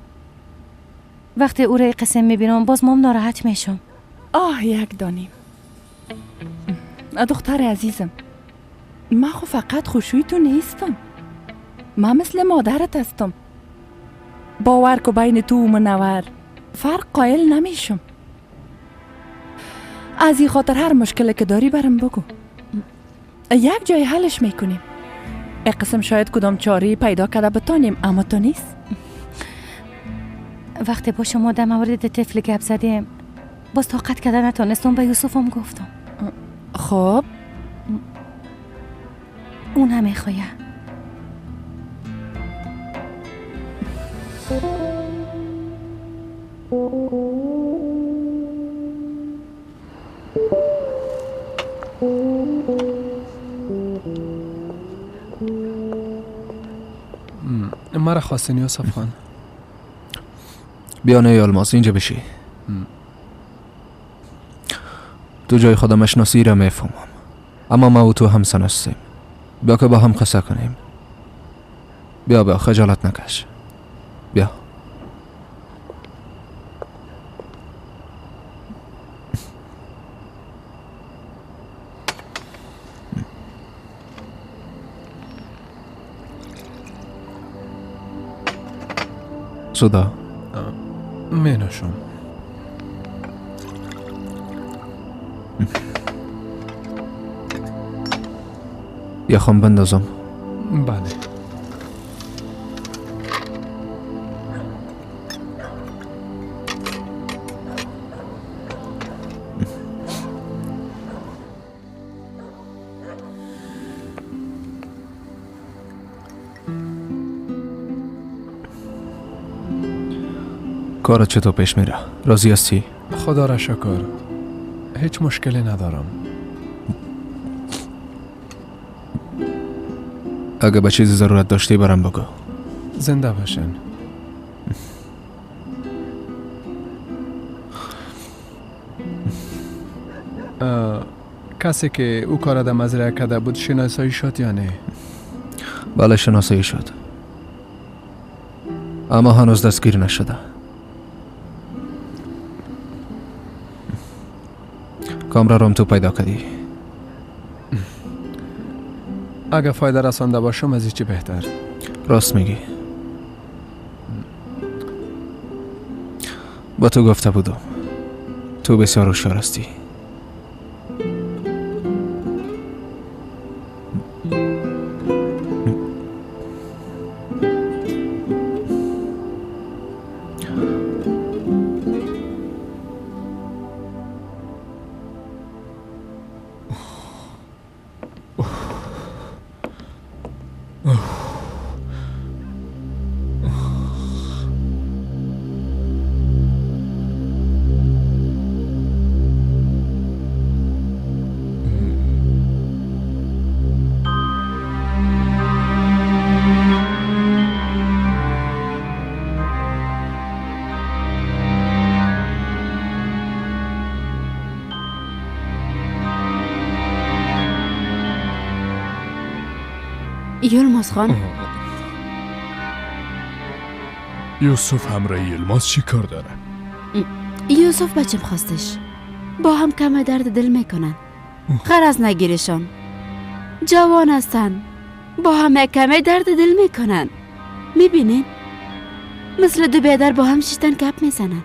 وقتی او را قسم میبینم باز مام ناراحت میشم. آه یک دانیم دختر عزیزم، من خو فقط خوشوی تو نیستم، من مثل مادرت هستم. باور که بین تو و منور فرق قائل نمیشم. از این خاطر هر مشکل که داری برم بگو، یک جای حلش میکنیم. یک قسم شاید کدام چاره پیدا کرده بتانیم، اما تو نیست. وقتی با شما در مورد طفل گپ زدیم باز طاقت کرده نتانستم، به یوسفم گفتم. خب اون هم میخوایه. مرا خواستین یوسف خان؟ بیا نه الماس اینجا بشی. تو جای خودم اشناسی را میفهمم، اما ما و تو همسن هستیم. بیا که با هم قصه کنیم. بیا بیا خجالت نکش. بیا. سودا می نوشم. یخم بندازم؟ بله. کارت چطور پیش میره؟ راضی هستی؟ خدا را شکر. هیچ مشکلی ندارم. اگه به چیزی ضرورت داشتی برام بگو. زنده باشین. کسی که او کار در مزرعه کرده بود شناسایی شد یا نه؟ بله شناسایی شد، اما هنوز دستگیر نشده. کامرا رو هم تو پیدا کردی. اگه فایده رسانده باشم از چی بهتر. راست میگی. با تو گفته بودم تو بسیار هوشیار هستی. یلماز خان، یوسف همراه یلماز چی کار داره؟ یوسف بچم خواستش، با هم کم درد دل میکنن. غرض نگیرشان، جوان هستن، با هم کم درد دل میکنن. میبینین مثل دو بیادر با هم شیشتن گپ میزنن.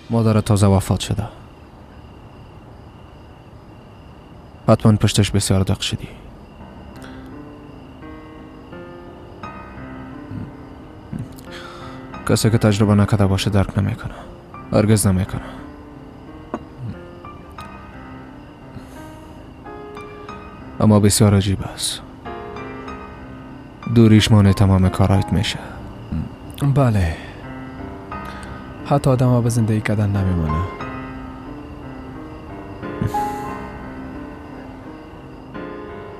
مادر تازه وفات شده. حتما پشتش بسیار دق شدی. کسی که تجربه نکرده باشه درک نمیکنه، هرگز نمیکنه. اما بسیار عجیب است. دوریش مانع تمام کارایت میشه. بله، حتی آدم به زندگی کردن نمیمانه.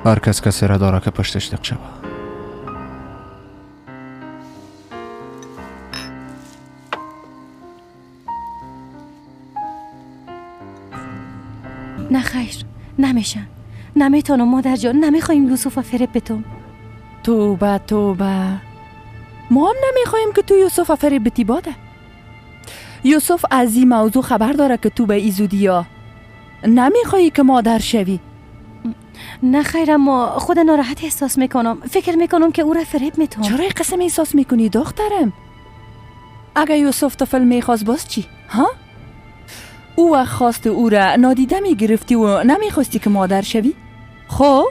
هر کس کسی را داره که پشتش دق شود. نه خیر، نمیشه، نمیتونم مادر جان، نمیخوایم یوسف فریب بتم. توبه توبه، ما هم نمیخوایم که تو یوسف فریب بتی. باده یوسف از این موضوع خبر داره که تو به ای زودیا نمیخوایی که مادر شوی. نه خیر، اما خود ناراحت احساس میکنم. فکر میکنم که او را فریب میتونم. چرا این قسم احساس میکنی دخترم؟ اگه یوسف طفل میخواست باز چی؟ ها؟ او وقت خواست او را نادیده میگرفتی و نمیخواستی که مادر شوی؟ خب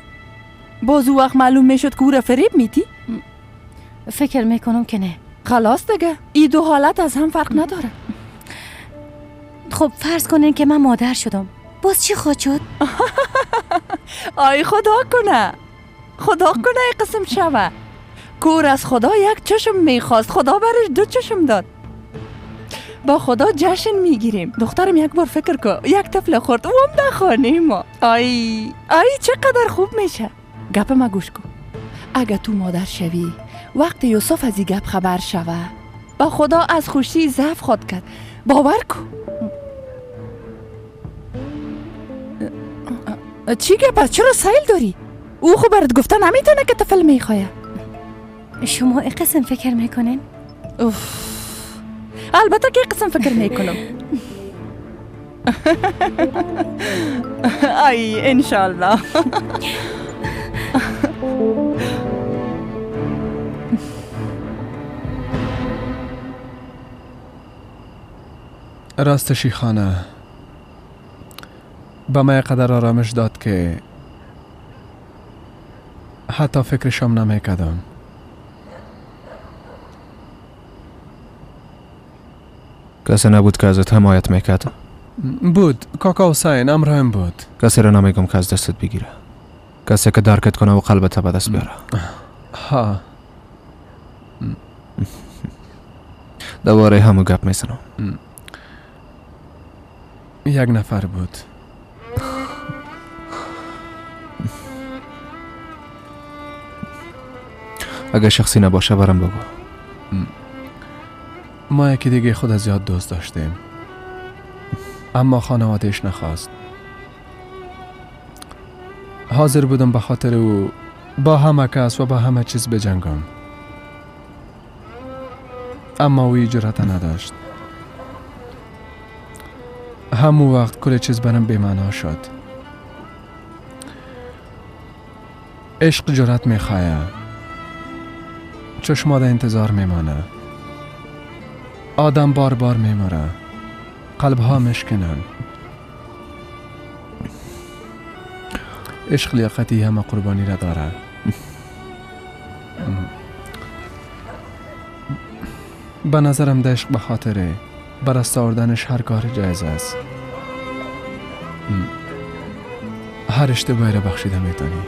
باز او وقت معلوم میشد که او را فریب میتی؟ فکر میکنم که نه. خلاص دیگه، این دو حالت از هم فرق نداره. خب فرض کنین که من مادر شدم، باز چی خواهد شد؟ آی خدا کنه، خدا کنه ای قسم شوه. کور از خدا یک چشم میخواست، خدا برش دو چشم داد. با خدا جشن میگیریم. دخترم یک بار فکر کن، یک طفل خورد، او هم در خانه ما. آی آی چقدر خوب میشه. گپ ما گوش کن، اگه تو مادر شوی، وقت یوسف از این گپ خبر شوه، با خدا از خوشی ضعف خواد کرد. باور کن. چی گپ است؟ چرا سیل داری؟ او خو برات گفته نمیتونه که طفل میخواه. شما این قسم فکر میکنین؟ اوف، البته که قسم فکر میکنم. ای انشالله. راستشی خانه به من قدر آرامش داد که حتی فکرشم نمیکردم. کسی نبود که ازت حمایت میکرد؟ بود، کاکا حسین امرایم بود. کسی را نمیگم که از دستت بگیره، کسی که درکت کنه و قلبت به دست بیاره. ها، دوباره همو گپ میزنم. یک نفر بود. اگه شخصی نباشه برام بگو. ما یکی دیگه خود از زیاد دوست داشتیم، اما خانوادهش نخواست. حاضر بودم به خاطر او با همه کس و با همه چیز بجنگم، اما او جرأت نداشت. همون وقت کل چیز برام بی‌معنا شد. عشق جرأت میخواه، چشما در انتظار میمانه، آدم بار بار میمره، قلب ها مشکنن. عشق لیاقتی همه قربانی را داره. به نظرم در عشق به خاطر برست آوردنش هر کار جایز است. هر اشتباهی را بخشیده میتونی.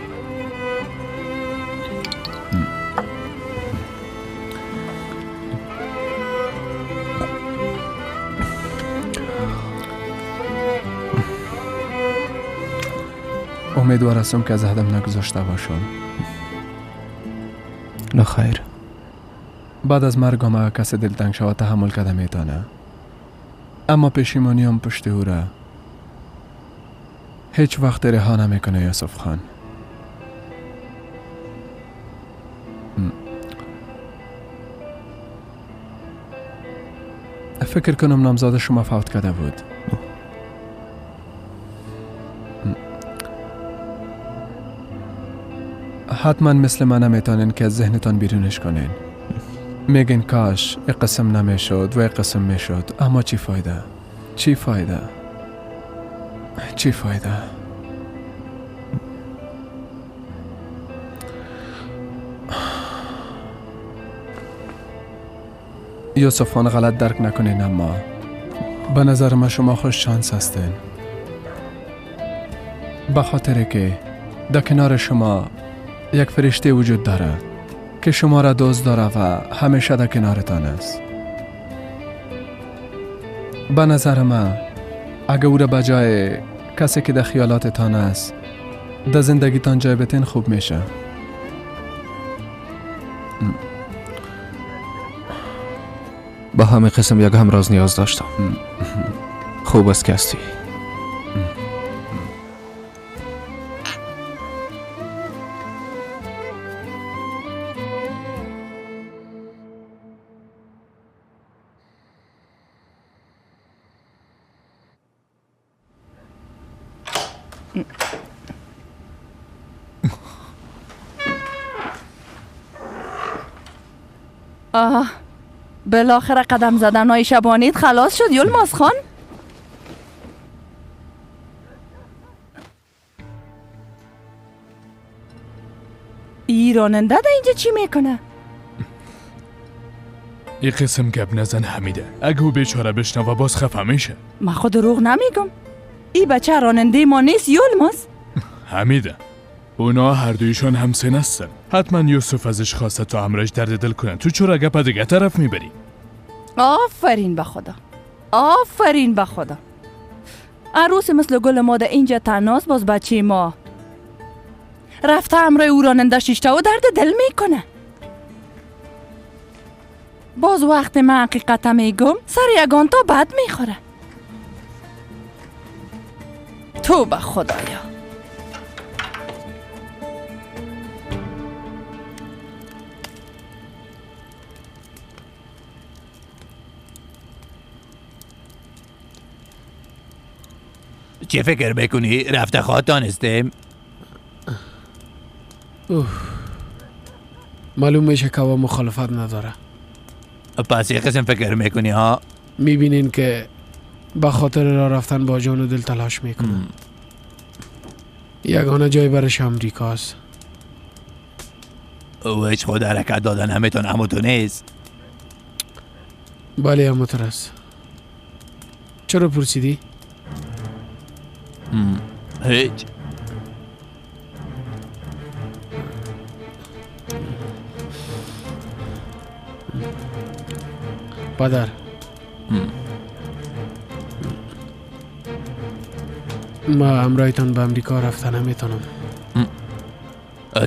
امیدوار هستم که از عهدم نگذاشته باشم. نه خیر. بعد از مرگم اگر کسی دلتنگ شود تحمل کرده میتونه، اما پشیمانیم پشت او را هیچ وقت رها نمیکنه. یوسف خان، فکر کنم نامزاد شما فوت کرده بود. حتما مثل من نمیتونین که از ذهنتان بیرونش کنین. میگین کاش یک قسم نمیشد و یک قسم میشد، اما چی فایده؟ چی فایده؟ چی فایده؟ یوسف خان غلط درک نکنین، اما به نظر من شما خوش شانس هستین، به خاطر که در کنار شما یک فرشته وجود داره که شما را دوست داره و همیشه در کنارتان است. به نظر من اگه او را به جای کسی که در خیالاتتان است در زندگیتان جای بتین خوب میشه. به همه قسم یک همراز نیاز داشتم. خوب است که هستی. آه، بالاخره قدم زدن های شبانیت خلاص شد یلماز خان. ای راننده ده اینجا چی میکنه؟ این قسم گپ نزن حمیده، اگه او بیچاره بشنوه باز خفه میشه. من خود دروغ نمیگم، ای بچه راننده ما نیست یلماز. حمیده، اونا هر دویشان همسن هستن. حتما یوسف ازش خواسته تا همراهش درد دل کنن. تو چرا گپ دیگه طرف میبری؟ آفرین به خدا، آفرین به خدا. عروس مثل گل ما در اینجا تناس، باز بچه ما رفته همراه او راننده شیشته و درد دل میکنه. باز وقت من حقیقت میگم سر یگان تا بد میخوره. تو به خدایا. چه فکر بکنی؟ رفته خواه دانستیم؟ معلوم میشه که مخالفت نداره. پس یه قسم فکر میکنی ها؟ میبینین که به خاطر راه رفتن با جان و دل تلاش میکنه. یگانه جای برش امریکاست. او هیچ خود حرکت دادن نمیتونه. اما تو نیست. بله همونطور است. چرا پرسیدی؟ هیچ. پدر، ما همراهتان به امریکا رفتن نمیتونم.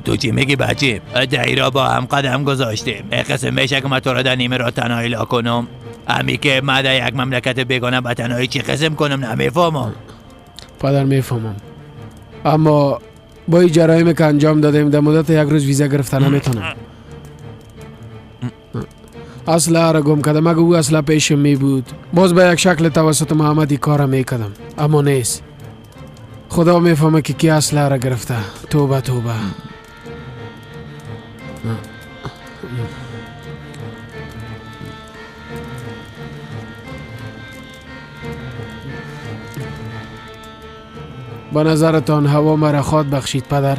تو چی میگی بچه؟ در را با هم قدم گذاشتیم. قسم میشه که من تو را در نیمه را تنهایی لا کنم. همی که من در یک مملکت بیگانه به تنهایی چی قسم کنم نمیفهمم. پدر میفهمم، اما با این جرایم که انجام دادیم در مدت یک روز ویزا گرفتن نمیتونم. اسلحه را گم کردم. اگه او اسلحه پیشم می بود باز به یک شکل توسط محمد کار میکردم، اما نیست. خدا میفهمه که کی اسلحه را گرفته. توبه توبه. به نظرتان هوا مرا خواد بخشید پدر؟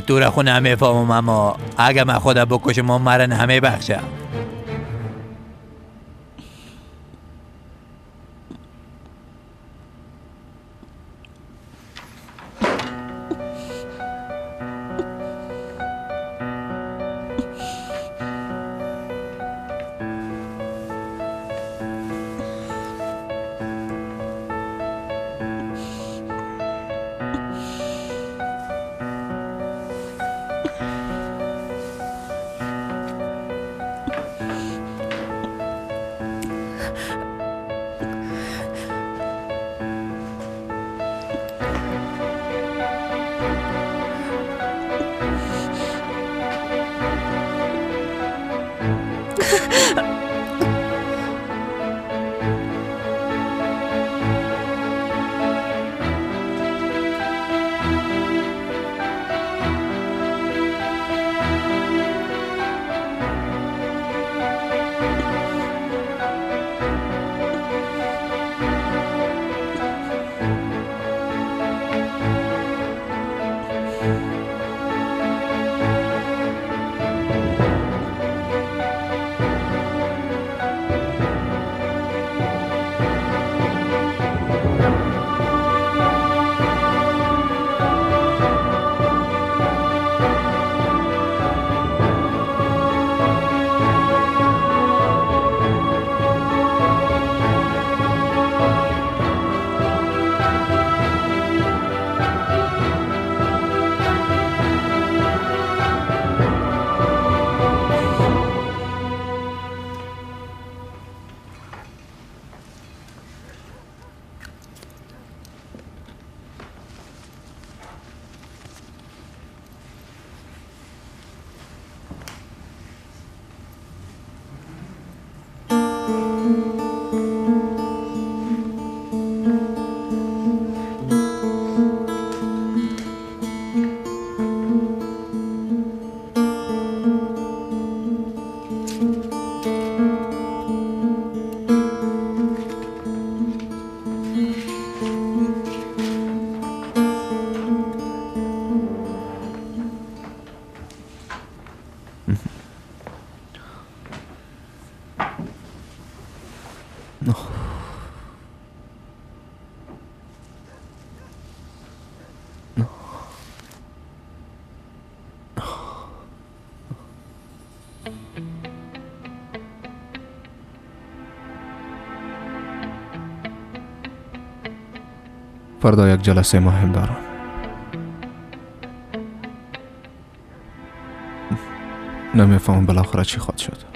تو را خو نمیفهمم، اما اگه من خدا بکشم مرا نمیبخشه. فردا یک جلسه مهم دارم. نمیفهمم بالاخره چی خواهد شد.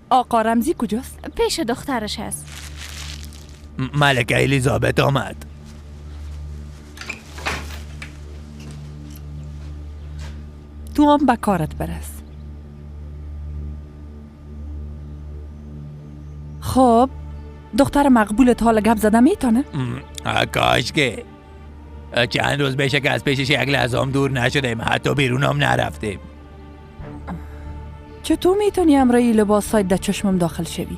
آقا رمزی کجاست؟ پیش دخترش هست. ملکه الیزابت آمد. تو هم به کارت برس. خب دختر مقبولت حالا گپ زده میتونه؟ کاش که چند روز بشه که از پیشش یک لحظه هم دور نشدیم، حتی بیرون هم نرفتیم. چطور میتونی امرای لباس های در چشمم داخل شوی؟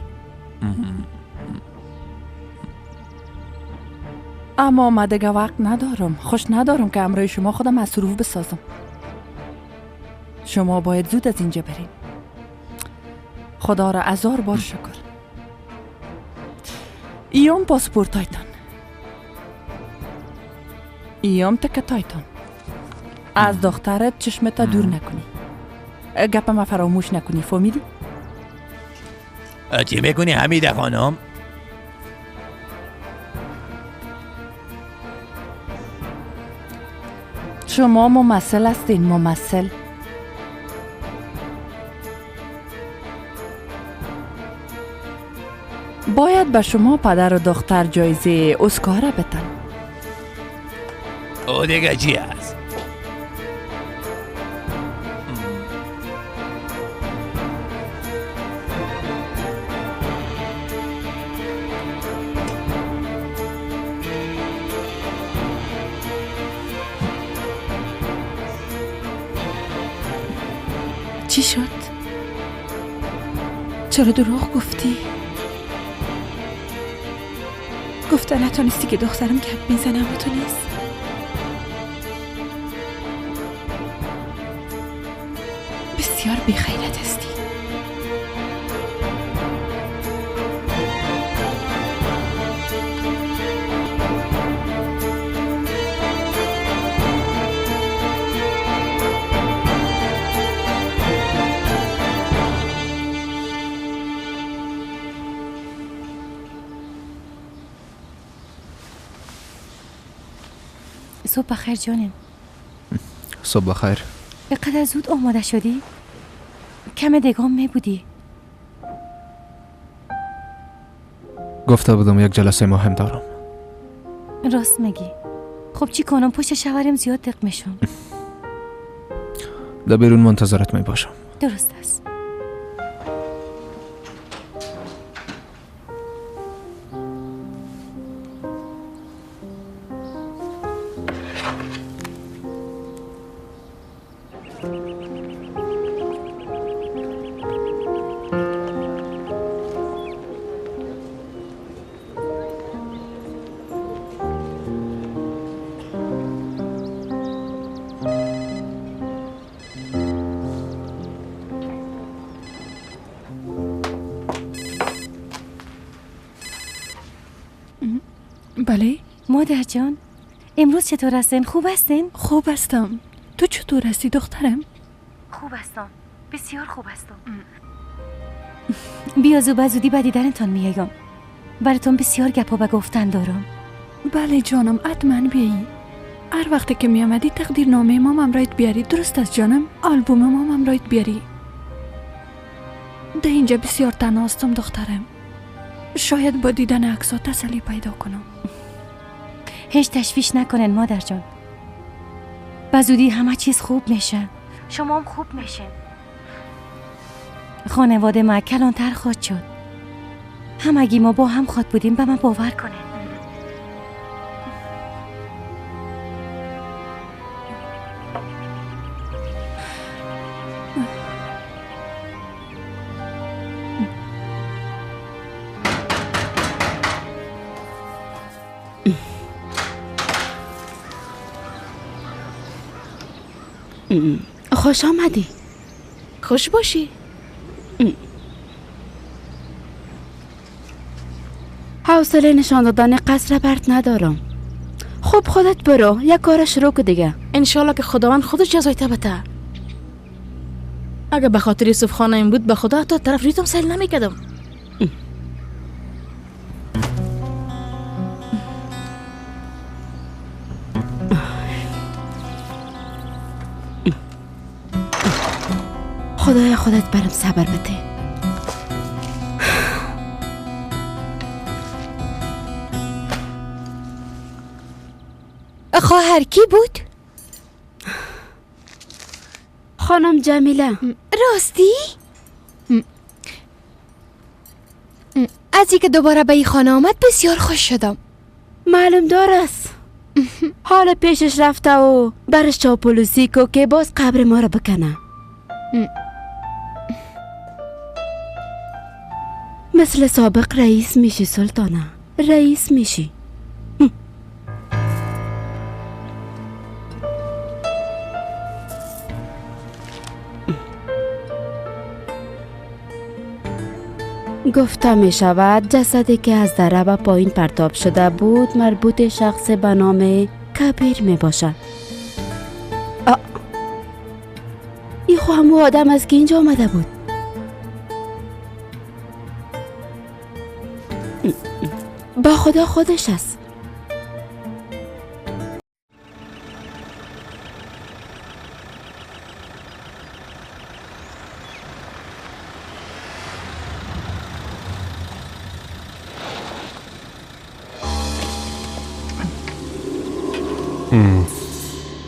اما من دیگه وقت ندارم، خوش ندارم که امرای شما خودم مصروف بسازم. شما باید زود از اینجا برین. خدا را هزار بار شکر. ایام پاسپورتایتان، ایام تکتایتان. از دخترت چشمت دور نکنی، گپ ما فراموش نکنی، فهمیدی؟ چی میکنی حمیده خانم؟ شما ممثل هستین، ممثل. باید به شما پدر و دختر جایزه اسکار بدن. او دیگه چی هست؟ چی شد؟ چرا دروغ گفتی؟ گفته نتونستی که دخترم گپ میزنم و تو نیست. بسیار بی‌غیرت هستی. صبح بخیر جانم. صبح بخیر. اینقدر زود آماده شدی؟ کم دگام می بودی. گفته بودم یک جلسه مهم دارم. راست میگی. خب چی کنم؟ پشت شوهرم زیاد دق میشم. در بیرون منتظرت می باشم. درست است. بله مادر جان، امروز چطور هستین؟ خوب هستین؟ خوب هستم. تو چطور هستی دخترم؟ خوب هستم، بسیار خوب هستم. بیا زود زودی به دیدنتان میایم. براتون بسیار گپا به گفتن دارم. بله جانم، حتما بیایی. هر وقتی که می آمدی تقدیر نامه مامم رایت بیاری. درست است جانم؟ آلبوم مامم رایت بیاری. ده اینجا بسیار تنها هستم دخترم. شاید با دیدن عکس‌ها تسلی پیدا کنم. هیچ تشویش نکنن مادر جان. به زودی همه چیز خوب میشه. شما هم خوب میشین. خانواده ما کلانتر خواهد شد. همگی ما با هم خواد بودیم، به من باور کنین. خوش آمدی. خوش باشی. حوصله نشان دادن قصر برد ندارم. خب خودت برو یک کار شروع کن دیگه. انشالله که خداوند خودش جزای بده. اگه به خاطر یوسف خانه این بود به خدا تا طرف ریتم سیل نمیکردم. خدایا خودت برم صبر بده. خواهر کی بود؟ خانم جمیله. راستی؟ از اینکه دوباره به این خانه آمد بسیار خوش شدم. معلوم دار است. حال پیشش رفته و برش چاپلوسی کو که باز قبر ما را بکنه. مثل سابق رئیس میشی سلطانه، رئیس میشی. گفته می شود جسدی که از دره به پایین پرتاب شده بود مربوط شخص به نام کبیر می باشد. این خو همو آدم است که اینجا آمده بود. با خدا خودش است.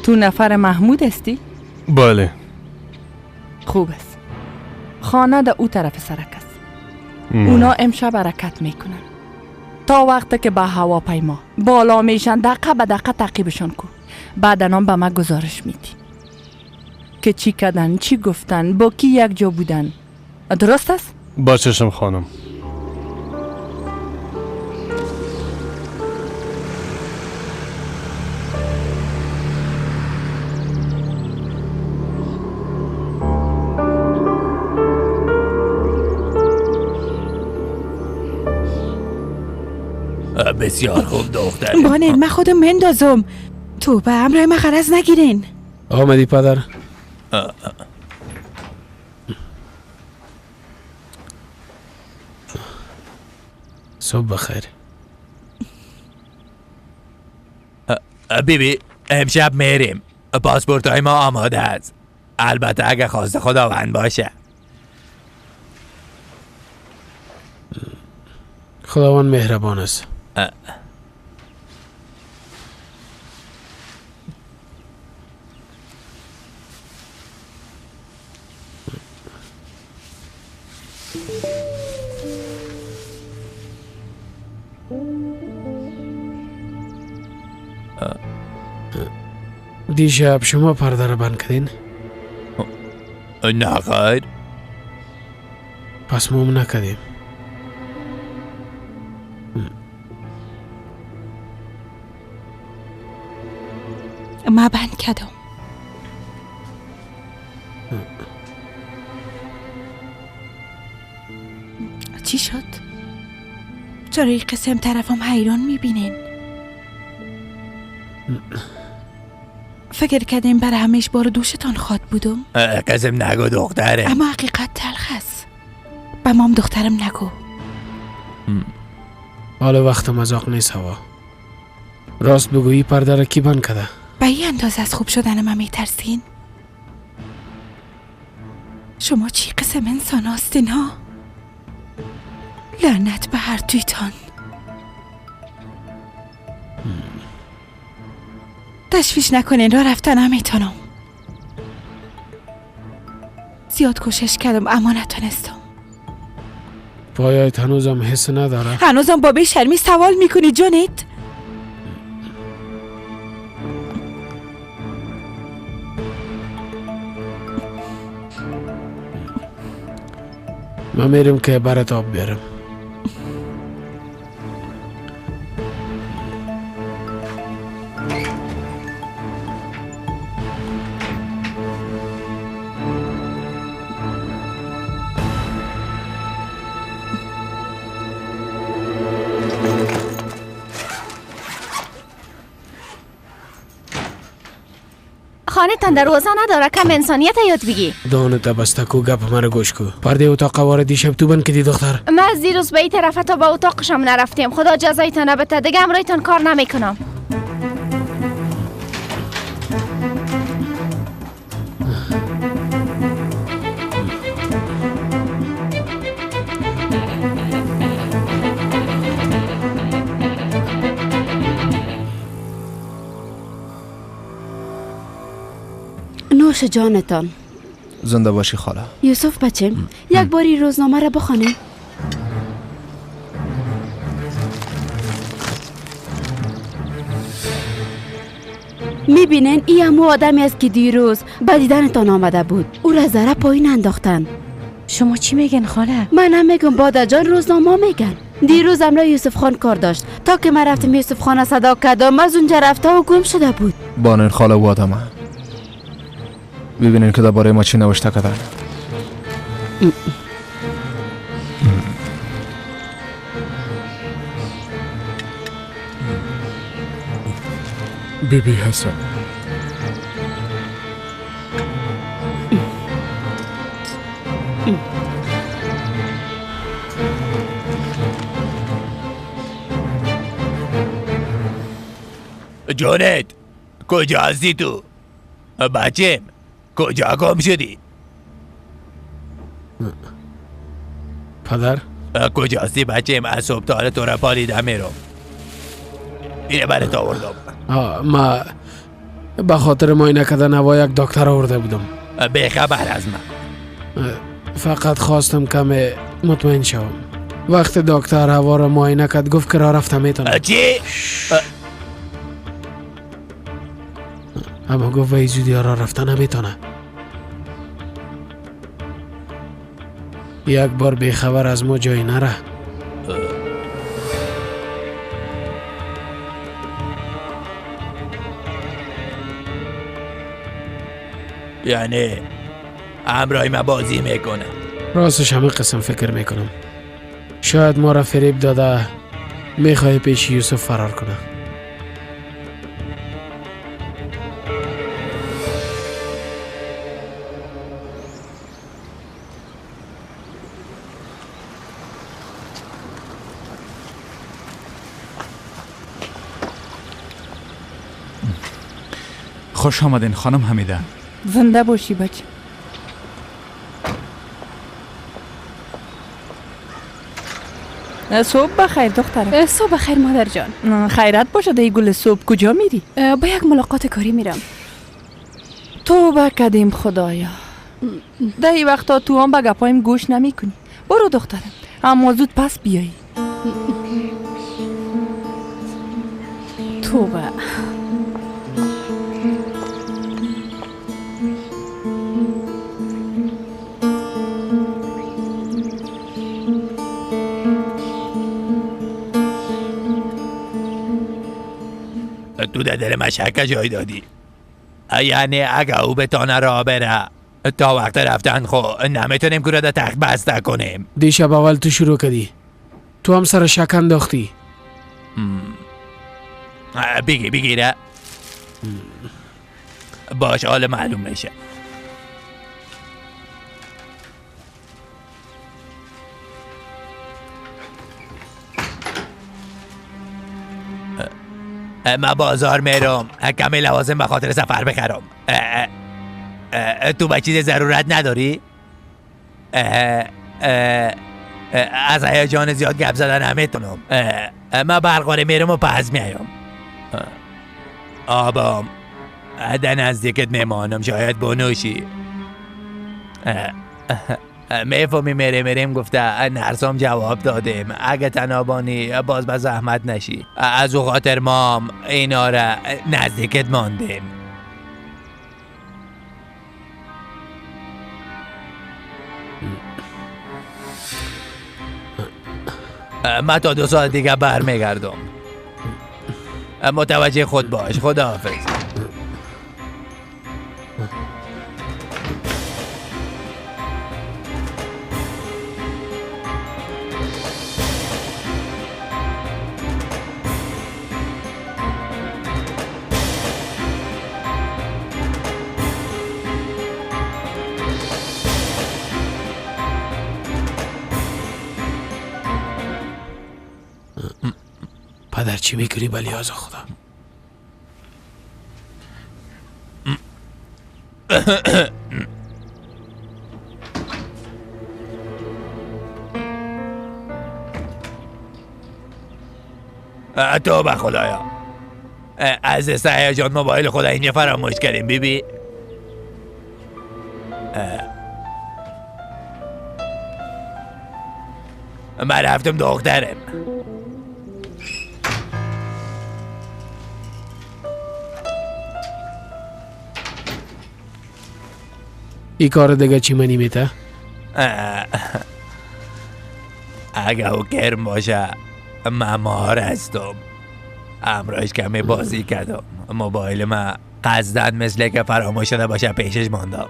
تو نفر محمود هستی؟ بله. خوب است. خانه در او طرف سرک است. اونا امشب حرکت میکنن تا وقتی که به هواپیما بالا میشن دقیقه به دقیقه تعقیبشان کن. بعد به ما گزارش میدی که چی کردن، چی گفتن، با کی یک جا بودن. درست است؟ با چشم خانم. بسیار خوب دختر. بانه من خودم مندازم. تو به امرای من غرض نگیرین. آمدی پدر. صبح بخیر. بی بی امشب میریم. پاسپورت های ما آماده است. البته اگه خواست خداوند باشه. خداوند مهربان است. دیشب شما پرده را بند کردین؟ نه خیر. پس ما نکردیم. ما بند کردم. چی شد؟ چرا این قسم طرفم حیران میبینین؟ فکر کردیم برای همیش بار دوشتان خواد بودم؟ قسم نگو دختره. اما حقیقت تلخ است. به مام دخترم نگو. حالا وقت مذاق نیست هوا. راست بگویی پرده را کی بند کرده؟ به این اندازه از خوب شدن من میترسین؟ شما چی قسم انسان هستین ها؟ لعنت به هر دویتان. تشویش نکنین، را رفتن نمیتونم. زیاد کوشش کردم اما نتونستم. پایایت هنوزم حس نداره. هنوزم با بی‌شرمی سوال میکنی جونت؟ من میرم که برات آب بیارم. خانه تان دروازه نداره، کم انسانیت یاد بگی. دانت بسته کو، گپ مرا گوش کو. پرده اتاق وارد دیشب تو بند کدی دختر. ما از دیروز به این طرف تا به اتاقشم نرفتیم. خدا جزایتان بده، دیگه امرایتان کار نمیکنم. نوش جانتان. زنده باشی خاله. یوسف بچم، یک باری روزنامه را بخوانیم. میبینین این همو آدمی است که دیروز به دیدنتان آمده بود. او را ذره پایین انداختن. شما چی میگن خاله؟ من هم میگم بادا جان، روزنامه میگن. دیروز امرا یوسف خان کار داشت. تا که من رفتم یوسف خان صدا کردم، از اونجا رفته و گم شده بود. بانین خاله و آدمه. ببینین که درباره ما چی نوشته کردن. بیبی حسن، جونت کجا هستی تو؟ بچم کجا گم شدی؟ پدر کجا هستی بچم؟ از صبح تا حالا تو را پالیدم میرم. اینه برات آوردم. ما به خاطر معاینه کردن هوا یک دکتر آورده بودم. به خبر از من. فقط خواستم کم مطمئن شوم. وقت دکتر هوا را معاینه کرد گفت که راه رفته میتونم. چی؟ اما گفت به زودی راه رفته نمیتونه. یک بار بیخبر از ما جایی نره. یعنی همراه ما بازی میکنه. راستش همه قسم فکر میکنم. شاید ما را فریب داده، میخواه پیش یوسف فرار کنه. خوش آمدین خانم حمیده. زنده باشی بچه. صبح بخیر دخترم. صبح بخیر مادر جان. خیرت باشه دی گل. صبح کجا میری؟ با یک ملاقات کاری میرم. توبه کردیم خدایا. دی وقتا تو هم به گپایم گوش نمی کنی. برو دخترم، اما زود پس بیایی. توبه. تو در دل مشکه جای دادی. یعنی اگه او بتانه راه بره تا وقت رفتن خو نمیتونیم که را در تخت بسته کنیم. دیشب اول تو شروع کردی، تو هم سر شک انداختی. بگی بگیره باش، حال معلوم میشه. من بازار میرم کمی لوازم به خاطر سفر بخرم. تو به چیز ضرورت نداری؟ از هیجان زیاد گپ زدن نمیتونم. من برقاره میرم و پس میایم. آبام در نزدیکت میمانم، شاید بنوشی. میفهمی میره میریم گفته نرسام جواب دادیم اگه تنابانی باز به زحمت نشی. از او خاطر مام اینا را نزدیکت ماندیم. من تا 2 سال دیگه برمیگردم. متوجه خود باش. خداحافظ. پدر چی میکنی بلیاز خدا؟ توبه خدایا، از دست هیجان موبایل خدا اینجا فراموش کردیم. بیبی من رفتم دخترم. ای کار دیگه چی منی میته؟ اگه او کرم باشه من مار هستم. امراش کمی بازی کردم. موبایل من قصدن مثل که فراموش شده باشه پیشش ماندم.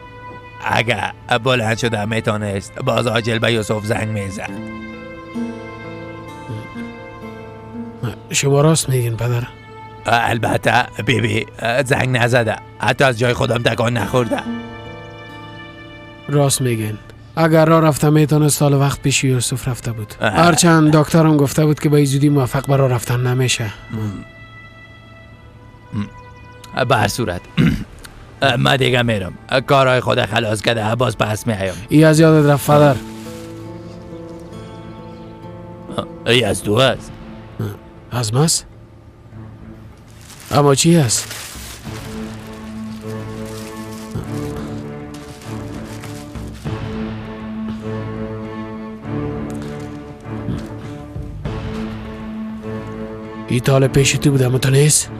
اگه بلند شده میتونست باز عاجل به یوسف زنگ میزد. شما راست میگین پدر؟ البته بیبی زنگ نزده، حتی از جای خودم تکان نخورده. راست میگین. اگر راه رفته میتونست سال وقت پیش یوسف رفته بود. هرچند دکترم گفته بود که به زودی موفق به راه رفتن نمیشه. به هر صورت من دیگه میرم، کارهای خود خلاص کرده باز پس میایم. ای از یادت رفت پدر. ای از تو است. از ماست؟ اما چی هست؟ ای تال پیش تو بودم تو نیست؟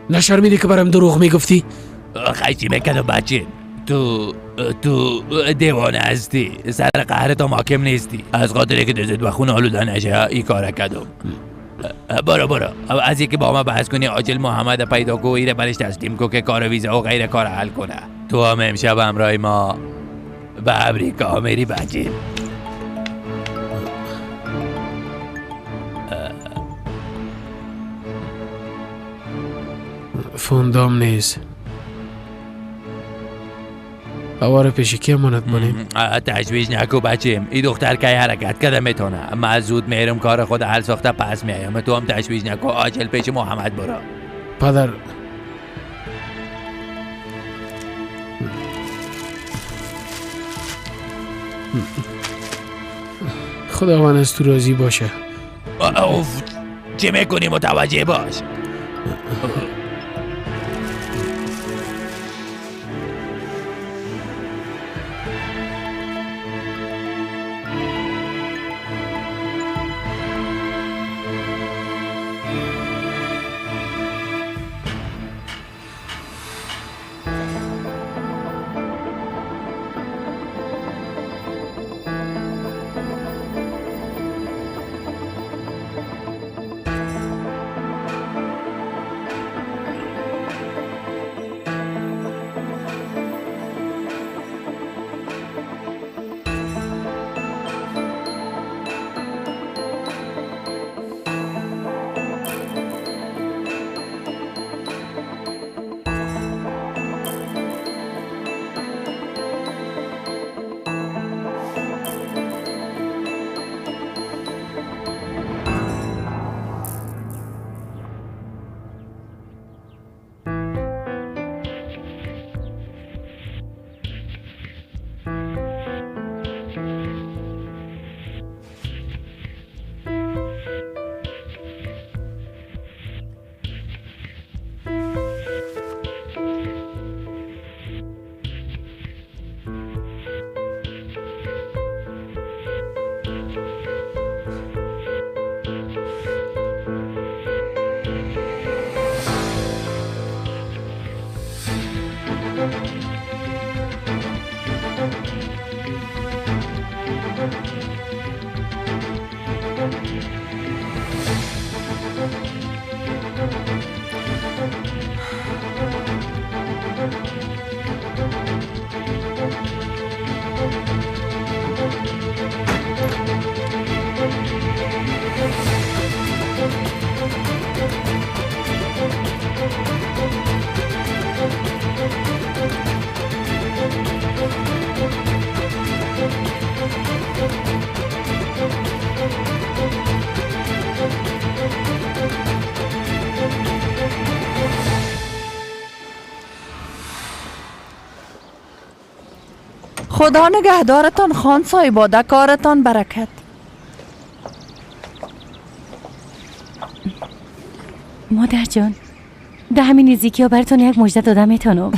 نشرمیدی که برام دروغ میگفتی؟ خیلی میکنم بچه. تو دیوانه هستی، سر قهر تو محاکم نیستی. از خاطر که دزد و خون آلوده نشه ای کار کردم. برو از اینکه با ما بحث کنی عاجل محمد پیدا کو، ایره برش تسلیم کو که کار ویزا و غیر کار حل کنه. تو هم امشب همراه ما به امریکا میری بچه. فوندام نیست. آواره پیش کی امانت بانیم؟ تشویش نکو بچیم، این دختر که حرکت کرده میتونه. من زود میرم کار خود حل ساخته پس میایم. تو هم تشویش نکو، عاجل پیش محمد برو. پدر خداوند از تو راضی باشه. اوف چه میکنی؟ متوجه باش. خدا نگهدارتان خان صاحبا، کارتان برکت. مادر جان، ده همین نزدیکی ها براتون یک مژده داده میتونم.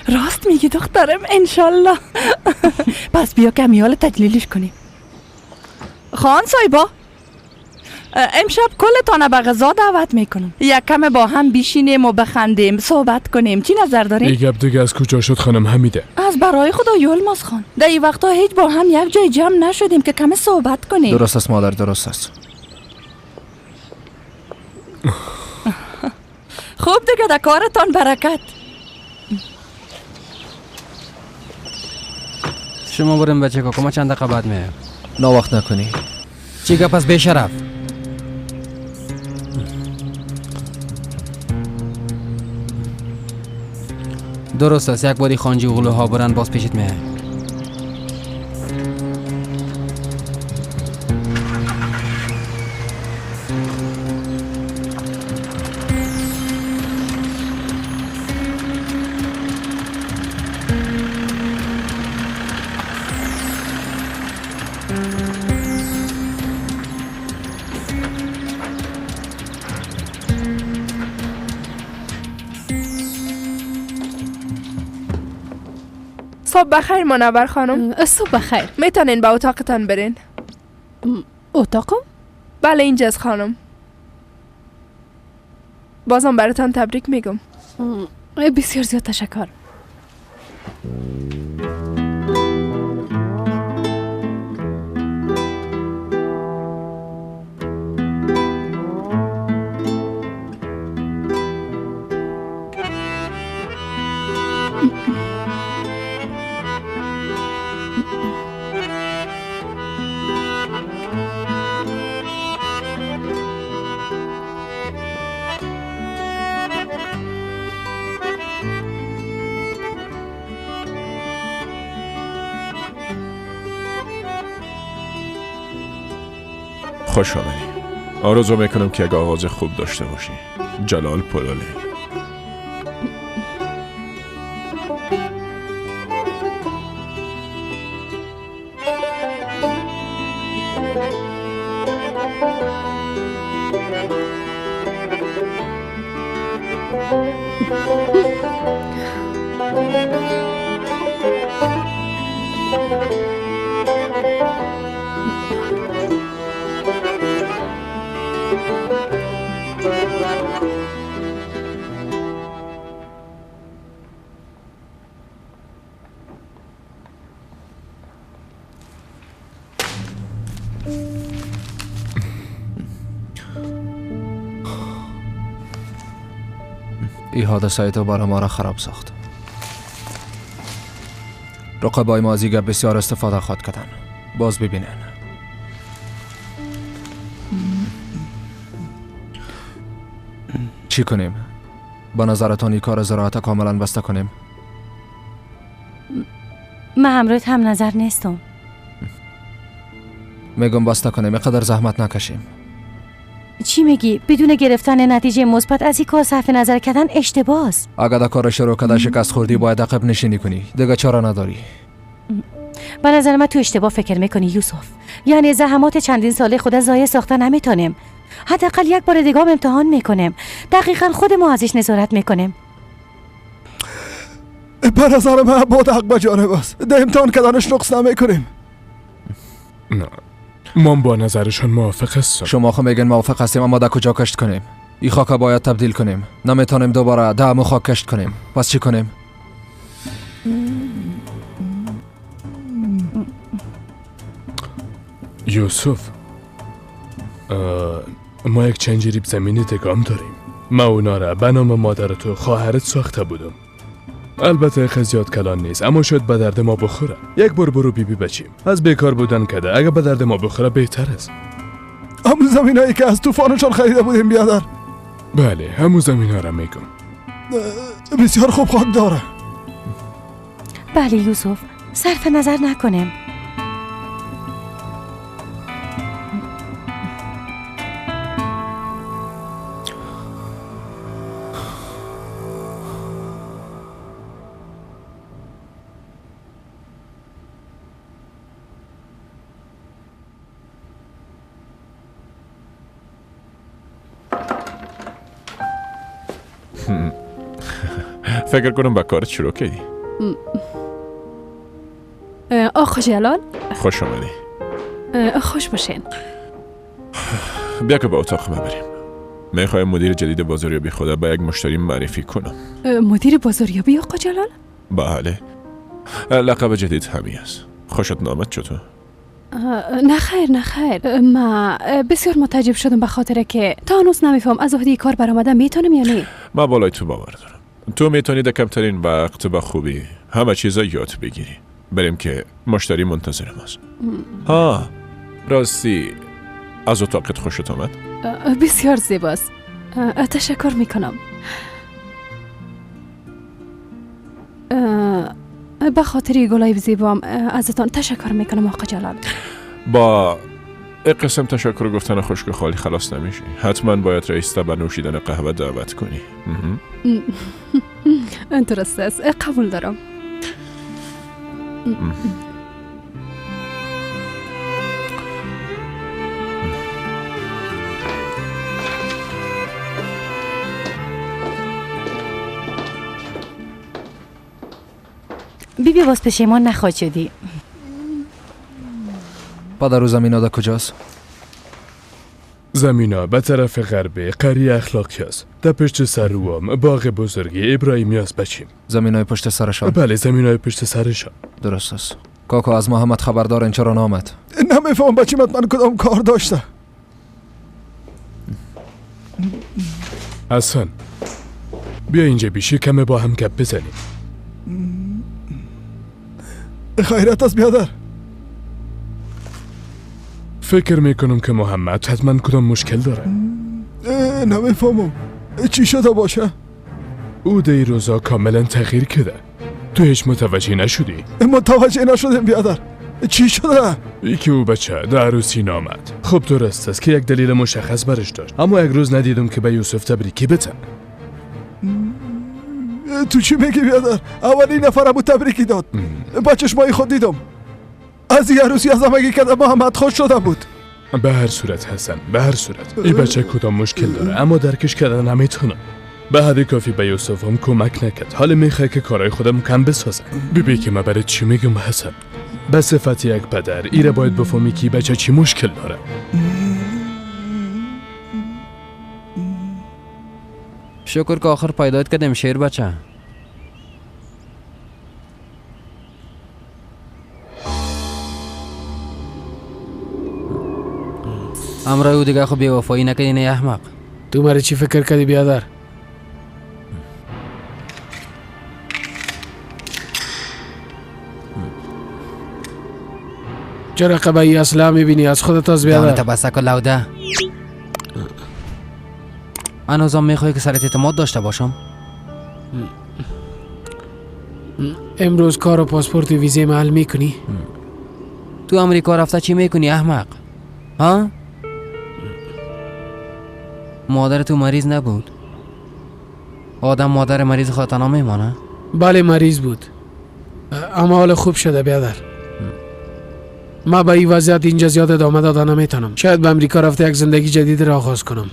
راست میگی دخترم، انشالله. پس بیا کمیال تجلیلش کنیم. خان صاحبا، امشب کلتان به غذا دعوت میکنم. یک کم با هم بیشینیم و بخندیم، صحبت کنیم. چی نظر داریم؟ این گپ دیگه از کجا شد خانم حمیده؟ از برای خدا یلماز خان، در این وقتا هیچ با هم یک جای جمع نشدیم که کم صحبت کنیم. درست است مادر، درست است. خوب دیگه، در کارتان برکت. شما بریم بچه کاکو، ما چند دقیقه بعد میایم. نه وقت نکنی. چی گپ است بی‌شرف؟ درست است، یک باری خانجی اغلوها برن باز پیشت میایم. صبح بخیر منور خانم. صبح بخیر. میتونین به اتاقتان برین. اتاقم؟ بله اینجاست خانم. بازم براتان تبریک میگم. بسیار زیاد تشکر. خوش آمدی. آرزو میکنم که یک آغاز خوب داشته باشی. جلال پلاله. این حادثه تو برای ما را خراب ساخت. رقبای ما از این گپ بسیار استفاده خواهد کردن. باز ببینن. چی کنیم؟ به نظرتان این کار زراعت کاملا بسته کنیم؟ من همراهت هم نظر نیستم. میگم بسته کنیم، اینقدر زحمت نکشیم. چی میگی؟ بدون گرفتن نتیجه مثبت از این کار صرف نظر کردن اشتباه است. اگر در کار شروع کرده شکست خوردی باید عقب نشینی کنی، دیگه چاره نداری. به نظر من تو اشتباه فکر میکنی یوسف. یعنی زحمات چندین ساله خود ضایع ساخته نمیتونیم. حداقل یک بار دیگه هم امتحان میکنیم. دقیقا خود ما ازش نظارت میکنیم. به نظر من با حق به جانب است. در امتحان کردنش نقص نمیکنیم. نه، ما با نظرشان موافق هستم. شما خو میگن موافق هستیم، اما در کجا کشت کنیم؟ این خاک باید تبدیل کنیم. نمیتونیم دوباره ده خاک کشت کنیم. پس چی کنیم؟ یوسف، ما یک چند جریب زمین دگام داریم. ما اونا را به نام مادر تو خواهرت ساخته بودم. البته خیلی زیاد کلان نیست، اما شاید به درد ما بخوره. یک بار برو بیبی بچیم. از بیکار بودن کده اگه به درد ما بخوره بهتر است. همون زمینایی که از طوفانشان خریده بودیم بیادر. بله، همون زمین ها را میگم. بسیار خوب خاک داره. بله یوسف، صرف نظر نکنیم. فکر کنم با کارت شروع کردی. آقا جلال خوش آمدی. خوش باشین. بیا که به اتاق ما بریم. میخوایم مدیر جدید بازاریابی خدا به یک مشتری معرفی کنم. مدیر بازاریابی آقا جلال؟ بله، لقب جدید همی است. خوشت نامد چطور؟ نه خیر نه خیر، ما بسیار متعجب شدم به خاطر که تا هنوز نمیفهم از عهده کار برآمده میتونم یا نه. ما بالای تو باور دارم. تو میتونی در کمترین وقت به خوبی همه چیزا یاد بگیری. بریم که مشتری منتظر ماست. ها راستی از اتاقت خوشت آمد؟ بسیار زیباست، تشکر میکنم. به خاطر گلای زیبام ازتان تشکر میکنم آقا جلال. با قسم تشکر گفتن خشک خالی خلاص نمیشی. حتما باید رئیس به نوشیدن قهوه دعوت کنی. درست است، قبول دارم. بی بی باز پشیمان نخواهد شدی. پدر و زمینا در کجاست؟ زمینا به طرف غربی قریه اخلاقی است. در پشت سر روام باغ بزرگی ابراهیمی است بچیم. زمینای پشت سرشان؟ بله، زمینای پشت سرشان. درست است. کاکا از محمد خبردار این چرا نامد؟ نمیفهم بچیم من کدام کار داشته. حسن بیا اینجا بیشی کمه با هم گپ بزنیم. خیرت است بیادر. فکر میکنم که محمد حتما کدام مشکل داره. نمیفهمم چی شده باشه؟ او دی روزا کاملا تغییر کرده. تو هیچ متوجه نشدی؟ متوجه نشدم بیادر، چی شده؟ یکی او بچه در عروسی نامد. خب درست است که یک دلیل مشخص برش داشت، اما یک روز ندیدم که به یوسف تبریکی بته. تو چی میگی بیادر؟ اولین نفر بود تبریکی داد. با چشمای خود دیدم. از این عروسی از همگی کرده محمد خوش شده بود. به هر صورت حسن، به هر صورت این بچه کدام مشکل داره، اما درکش کردن نمیتونم. به حد کافی به یوسف هم کمک نکرد. حالا میخوای که کارهای خودم کم بسازم. ببین که من برای چی میگم حسن. به صفت یک پدر ایره باید بفهمی که بچه چی مشکل داره. شکر که آخر پیدایت کردیم شیر بچه. امرای او دیگه خب بی‌وفایی نکردی نه احمق. تو مرا چی فکر کردی بیادر؟ چرا قبایی اصلا میبینی از خودت از بیادر؟ دانت بسک و لوده. هنوزم میخوای که سرت اعتماد داشته باشم؟ امروز کار و پاسپورت ویزه محل میکنی؟ تو امریکا رفته چی میکنی احمق؟ ها؟ مادر تو مریض نبود؟ آدم مادر مریض خود تنها میمانه؟ بله مریض بود، اما حال خوب شده بیادر. ما به این وضعیت اینجا زیاد ادامه داده نمیتونم. شاید به امریکا رفته یک زندگی جدید را آغاز کنم.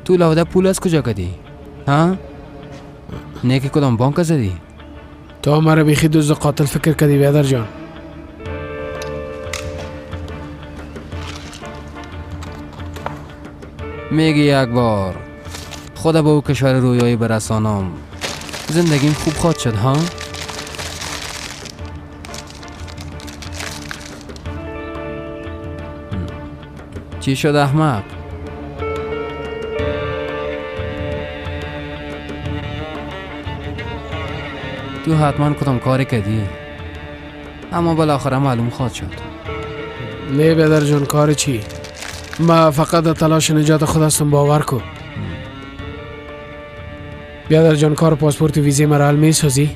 تو لوده پول از کجا کدی؟ ها؟ نه که کدام بانک زدی؟ تو مرا بیخی دزد قاتل فکر کردی بیادر جان. میگی یک بار خدا به او کشور رویایی برسانم زندگیم خوب خواهد شد ها؟ چی شد احمق؟ تو حتما کدام کاری کردی، اما بالاخره معلوم خواهد شد. نه بیادر جان، کار چی؟ ما فقط در تلاش نجات خود هستم، باور کن. بیادر جان کار پاسپورت ویزه مرا حل می سازی؟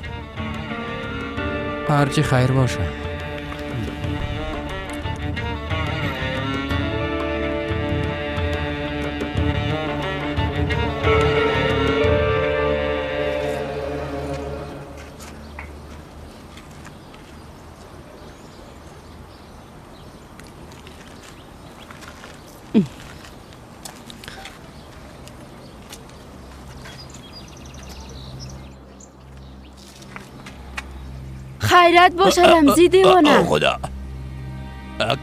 هرچی خیر باشه. خیرت باشه رمزی دیوانه. خدا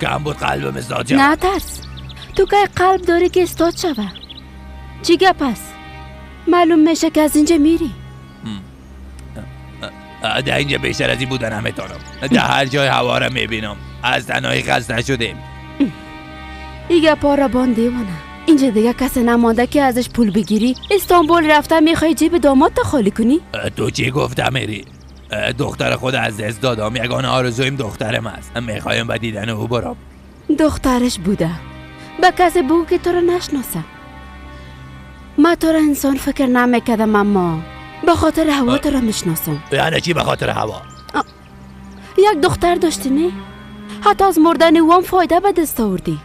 کم بود قلبم استاد شوه. نه ترس، تو که قلب داری که استاد شوه. چی گپ است؟ معلوم میشه که از اینجا میری. در اینجا بیشتر از این بودن نمیتونم. در هر جای هوا را میبینم. از تنهایی خسته شدیم. این گپا را بان دیوانه. اینجا دیگه کسی نمانده که ازش پول بگیری. استانبول رفته میخوای جیب داماد تا خالی کنی؟ تو چی گفتم میری؟ دختر خود از دست دادم. یگانه آرزویم دخترم است. میخوایم به دیدن او برم. دخترش بوده. به کسی بگو که تو رو نشناسم. من تو را انسان فکر نمیکردم، اما به خاطر هوا تو را میشناسم. یعنی چی به خاطر هوا؟ یک دختر داشتی نه؟ حتی از مردن او هم فایده به دست آوردی.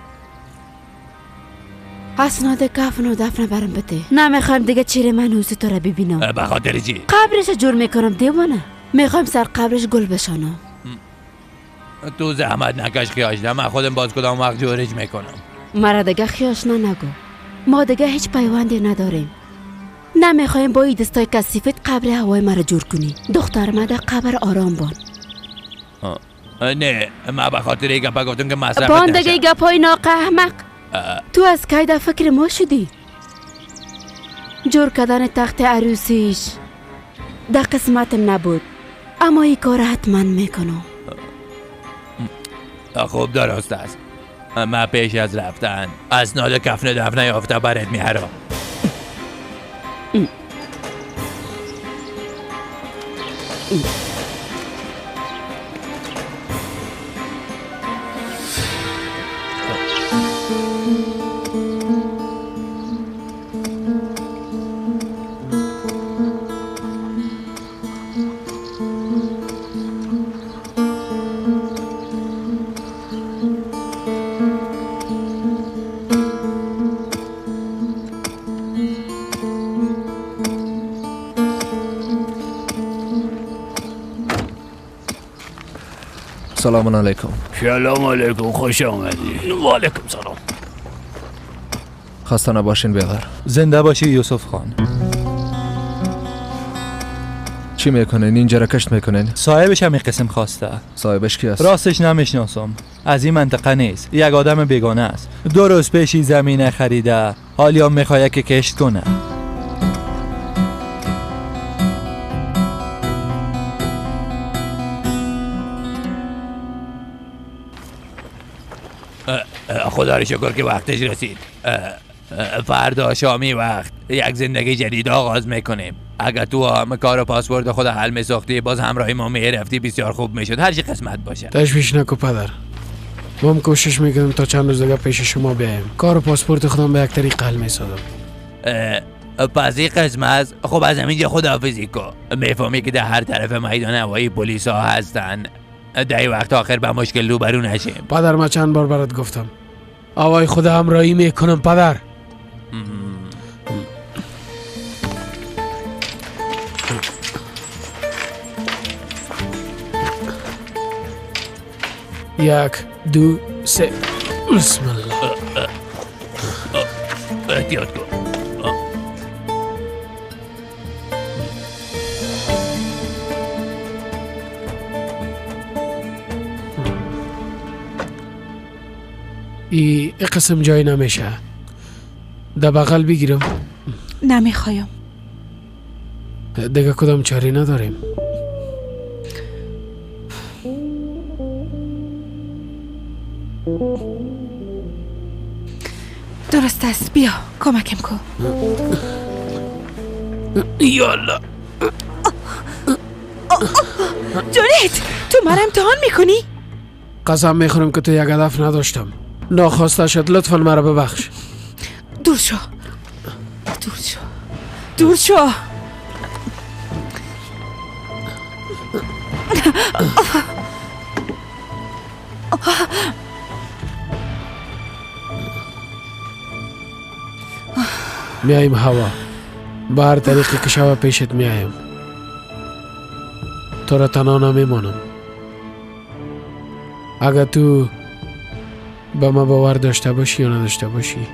اسناد کفن و دفن برم بده. نمیخوایم دیگه چهره منحوس تو را ببینم. به خاطر چی؟ قبرش جور میکنم دیوانه. میخوایم سر قبرش گل بشانم. تو زحمت نکش خیاشنه، من خودم باز کدام وقت جورش میکنم. مرا دیگه خیاشنه نگو. ما دیگه هیچ پیوندی نداریم. نمیخوایم با این دستای کثیفت قبر هوای مرا جور کنی. دختر ما در قبر آرام بان. نه من به خاطر این گپا گفتم که مصرفت بان دیگه گپای ناقه احمق. تو از کی در فکر ما شدی؟ جور کردن تخت عروسیش در قسمتم نبود، اما این کار حتما میکنم. خوب درست است. من پیش از رفتن اسناد کفن دفن یافته برات میارم. سلام علیکم. سلام علیکم، خوش آمدی. و علیکم سلام. خسته نباشین بیادر. زنده باشی یوسف خان. چی میکنین؟ اینجا را کشت میکنین؟ صاحبش هم قسم خواسته. صاحبش کی است؟ راستش نمیشناسم. از این منطقه نیست. یک آدم بیگانه است. 2 روز پیش زمینه خریده. حالا میخواد که کشت کنه. خدا رو شکر که وقتش رسید. فردا شامی وقت یک زندگی جدید آغاز میکنیم. اگر تو هم کار و پاسپورت خود حل میساختی باز همراه ما میرفتی بسیار خوب میشد. هر چی قسمت باشه. تشویش نکو پدر. ما هم کوشش میکنیم تا چند روز دیگه پیش شما بیایم. کار و پاسپورت خودم به یک طریق حل میسازم. پس این قسمت خب از همینجا خداحافظی کن. میفهمی که در هر طرف میدان هوایی پلیس ها هستن. در این وقت آخر به مشکل روبرو نشیم. پدر من چند بار برات گفتم آوای خود همراهی میکنم پدر. یک 2 3 بسم الله. احتیاط کن. ای قسم جای نمیشه. در بغل بگیرم؟ نمیخوایم. دیگه کدام چاری نداریم. درست است، بیا کمکم کن. یالا جونیت، تو مرا امتحان میکنی؟ قسم میخورم که تو یک هدف نداشتم. ناخواسته شد، لطفا مرا ببخش. دور شو، دور شو، دور شو. میایم هوا، به هر طریقی که شوه پیشت میایم. تو را تنها نمیمانم. اگر تو به ما باور داشته باشی یا نداشته باشی،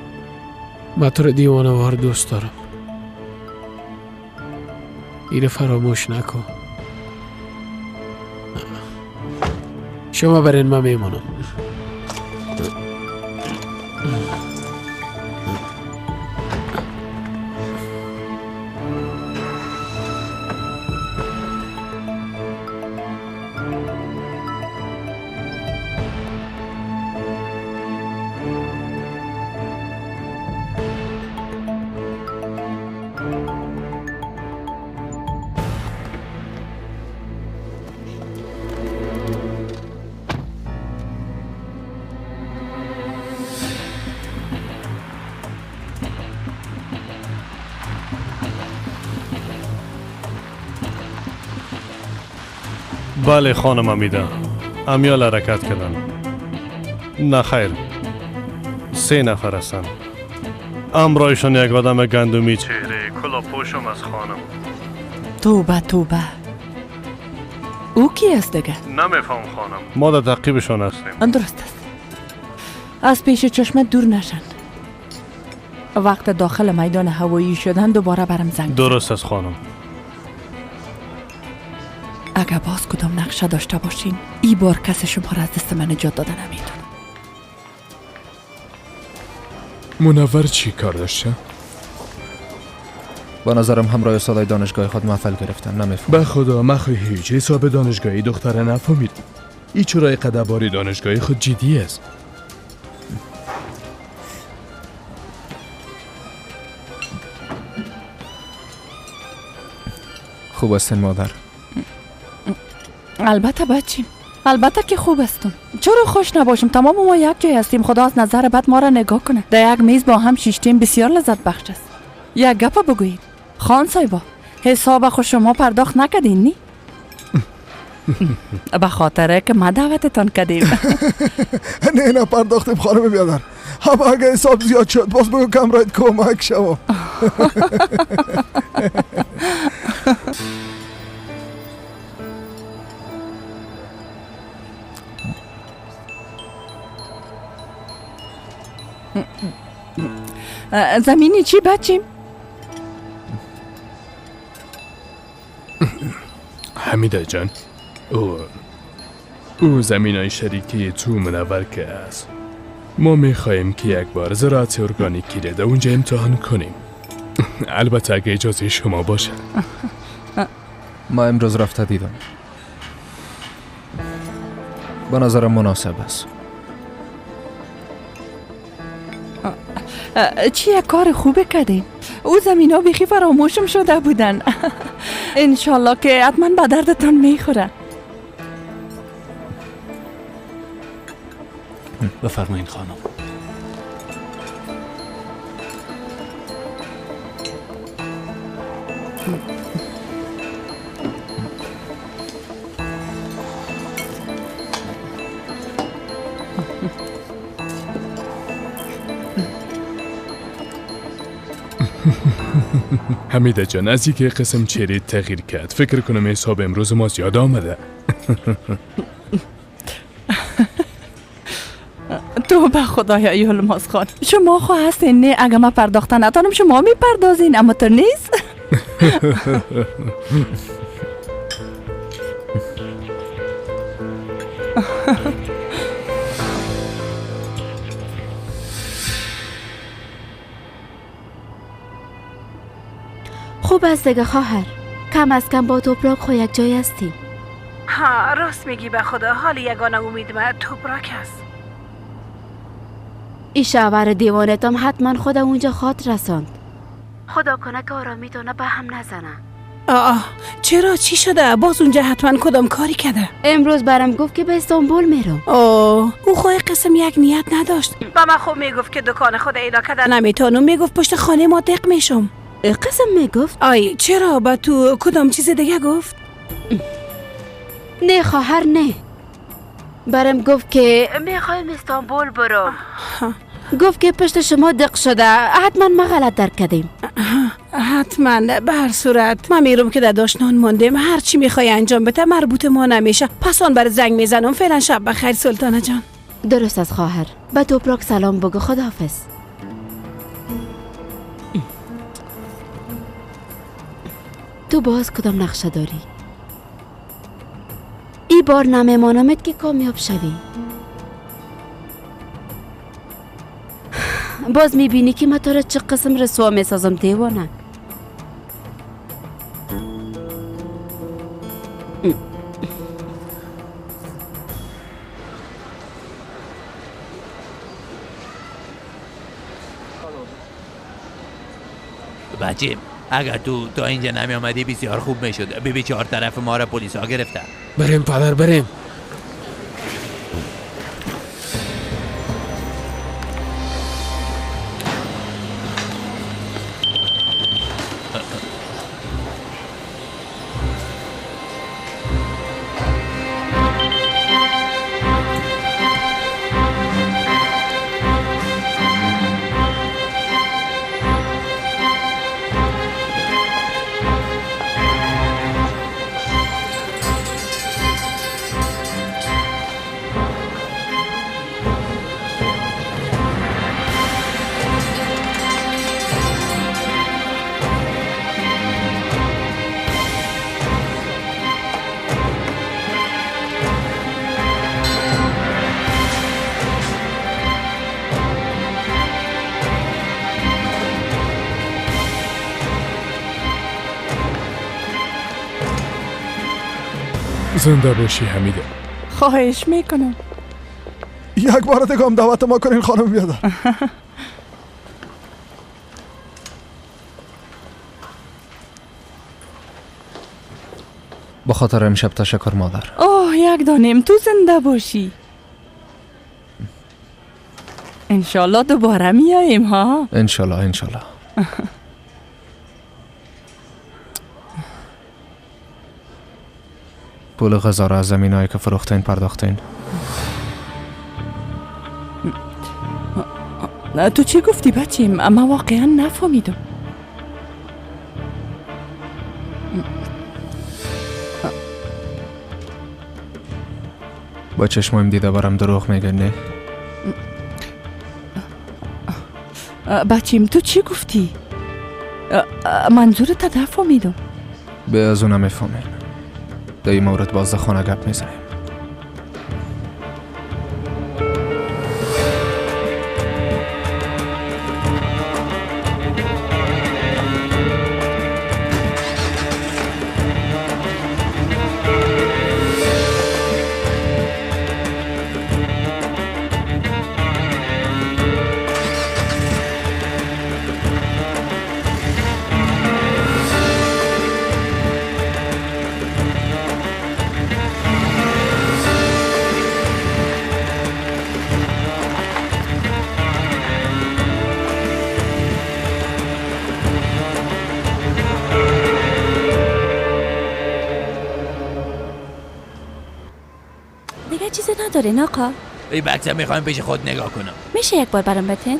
من تو را دیوانه وار دوست دارم. اینو فراموش نکن. شما برین، من میمانم. بله خانم امیده، امیال حرکت کردن. نه خیر، 3 نفر هستن. امرایشان یک آدم گندمی چهره کلا پوشم از خانم. توبه توبه، او کی است دیگه؟ نمیفهم خانم، ما در تعقیبشان هستیم. درست است، از پیش چشمت دور نشن. وقت داخل میدان هوایی شدن دوباره برم زنگ. درست است خانم. اگه باز کدام نقشه داشته باشین، ای بار کس شما را از دست من نجات داده نمیتونه. منور چی کار داشته؟ با نظرم همراه استادای دانشگاه خود محفل گرفتن. نمیفهم. به خدا من هیچ حساب دانشگاهی دختره نفهمید. ای چرا اینقدر باری دانشگاهی خود جدی است؟ خوب هستین مادر؟ البته بچیم، البته که خوب هستم. چرا خوش نباشم؟ تمام ما یک جای هستیم. خدا از نظر بد ما را نگاه کنه. در یک میز با هم شیشتیم، بسیار لذت بخش است. یک گپ بگویید خان صاحبا، حساب خود شما پرداخت نکردین نی؟ به خاطر که ما دعوتتان کردیم. نه نه پرداختیم خانم بیادر. اما اگه حساب زیاد شد باز بگو کم راید کمک شما. زمینی چی بچیم؟ حمیده جان، او زمین های شریکی تو منور که است. ما میخواییم که یک بار زراعت ارگانیکی را در اونجا امتحان کنیم. البته اگه اجازه شما باشه. ما امروز رفته دیدم، به نظرم مناسب است. چی یک کار خوبه کردیم. او زمین ها بیخی فراموشم شده بودن. انشالله که حتما به دردتان میخوره. بفرمایین خانم. حمیده جان، از اینکه قسم چهره تغییر کرد فکر کنم حساب امروز ما زیاد آمده. تو به خدای یلماز خان، شما خو هستین نه؟ اگه ما پرداخته نتانم شما میپردازین، اما تو نیست. خوب است دیگه خواهر، کم از کم با توپراک خو یک جای هستی. ها راست میگی، به خدا حال یگانه امید من توپراک است. ای شوهر دیوانتم حتما خدا اونجا خاطر رساند. خدا کنه که آرامیتونه به هم نزنه. آه چرا چی شده؟ باز اونجا حتما کدام کاری کرده. امروز برام گفت که به استانبول میرم. اوه او خو قسم یک نیت نداشت. با من خو میگفت که دکان خود ایلا کده نمیتونم، میگفت پشت خانه ما دق میشم. قسم میگفت؟ آی چرا با تو کدام چیز دیگه گفت؟ نه خواهر نه، برام گفت که میخوایم استانبول برم. گفت که پشت شما دق شده، حتما ما غلط درک کردیم. حتما. به هر صورت ما میرم که در داشتنان ماندیم، هر چی میخوای انجام بده مربوط ما نمیشه. پس آن بر زنگ میزنم. فعلا شب بخیر سلطانه جان. درست از خواهر، به توپراک سلام بگو. خداحافظ. تو باز کدام نقشه داری؟ ای بار نمیمانمت که کامیاب شوی. باز میبینی که من تو را چه قسم رسوا میسازم دیوانه. بچه اگر تو تا اینجا نمی آمدی بسیار خوب میشد. ببین چهار طرف ما را پلیس ها گرفتن. بریم پدر بریم. زنده باشی حمیده. خواهش میکنم. یک بار دیگه هم دعوت ما کنین خانم بیادر. به خاطر امشب تشکر مادر. اوه یک دانیم تو زنده باشی. انشالله دوباره میاییم ها. انشالله انشالله. پول غذا را از زمینایی که فروختین پرداختین. تو چی گفتی بچیم؟ اما واقعا نفهمیدم. با چشمایم دیده برم دروغ میگه نه؟ بچیم تو چی گفتی؟ منظورت نفهمیدم. به از اون نمیفهمین. در این مورد باز خانه گپ میزنیم. ندارین آقا؟ این بکسه میخوایم پیش خود نگاه کنم. میشه یک بار برام بتین؟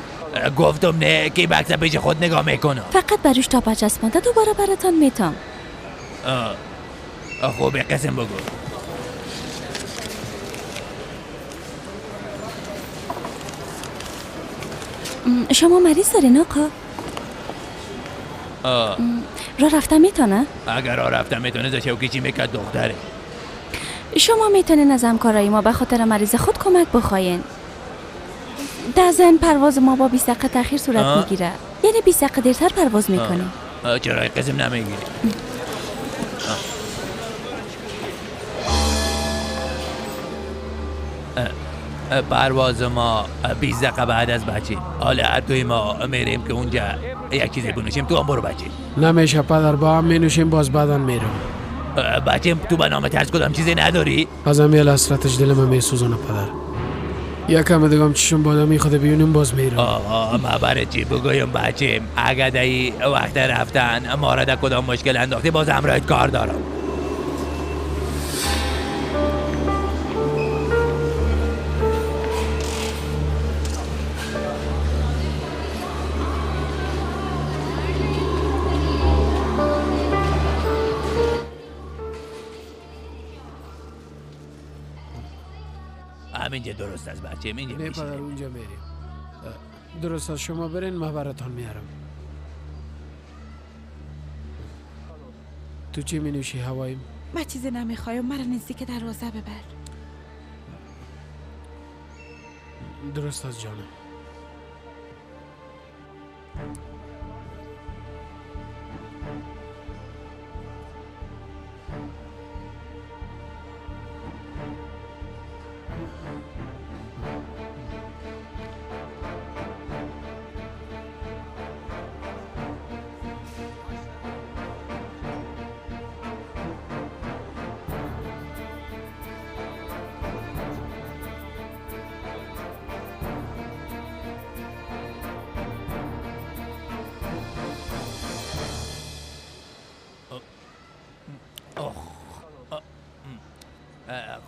گفتم نه که بکسه پیش خود نگاه میکنم. فقط بروش تا بچسبانده دوباره براتان میتم. خوب قسم بگو. شما مریض دارین آقا؟ راه رفتن میتونه؟ اگر راه رفتن میتونه زشوکی چی میکرد دختره؟ شما میتونین از همکارای ما به خاطر مریض خود کمک بخواین. در ضمن پرواز ما با 20 دقیقه تاخیر صورت میگیره. یعنی 20 دقیقه دیرتر پرواز میکنیم. چرا قسم نمیگیری؟ پرواز ما 20 دقیقه بعد از بچه. حالا هر دوی ما میریم که اونجا یک چیزی بنوشیم. تو هم برو بچه. نمیشه پدر، با هم مینوشیم باز بعدا میرم. بچه تو به نام ترس کدام چیزی نداری؟ از همیل حسرتش دل من میسوزانه پدر. یکم دیگم چشم بادامی خود بیونیم باز میرم. ما برای چی بگویم بچه؟ اگه دایی وقت رفتن ما را در کدام مشکل انداختی باز همراهت کار دارم. اینجا درست است بچه، اینجا نه پدر اونجا میریم. درست است، شما برین من براتان میارم. تو چی می نوشی هواییم؟ من چیزی نمیخوایم، مرا نزدیک دروازه ببر. درست از جانم.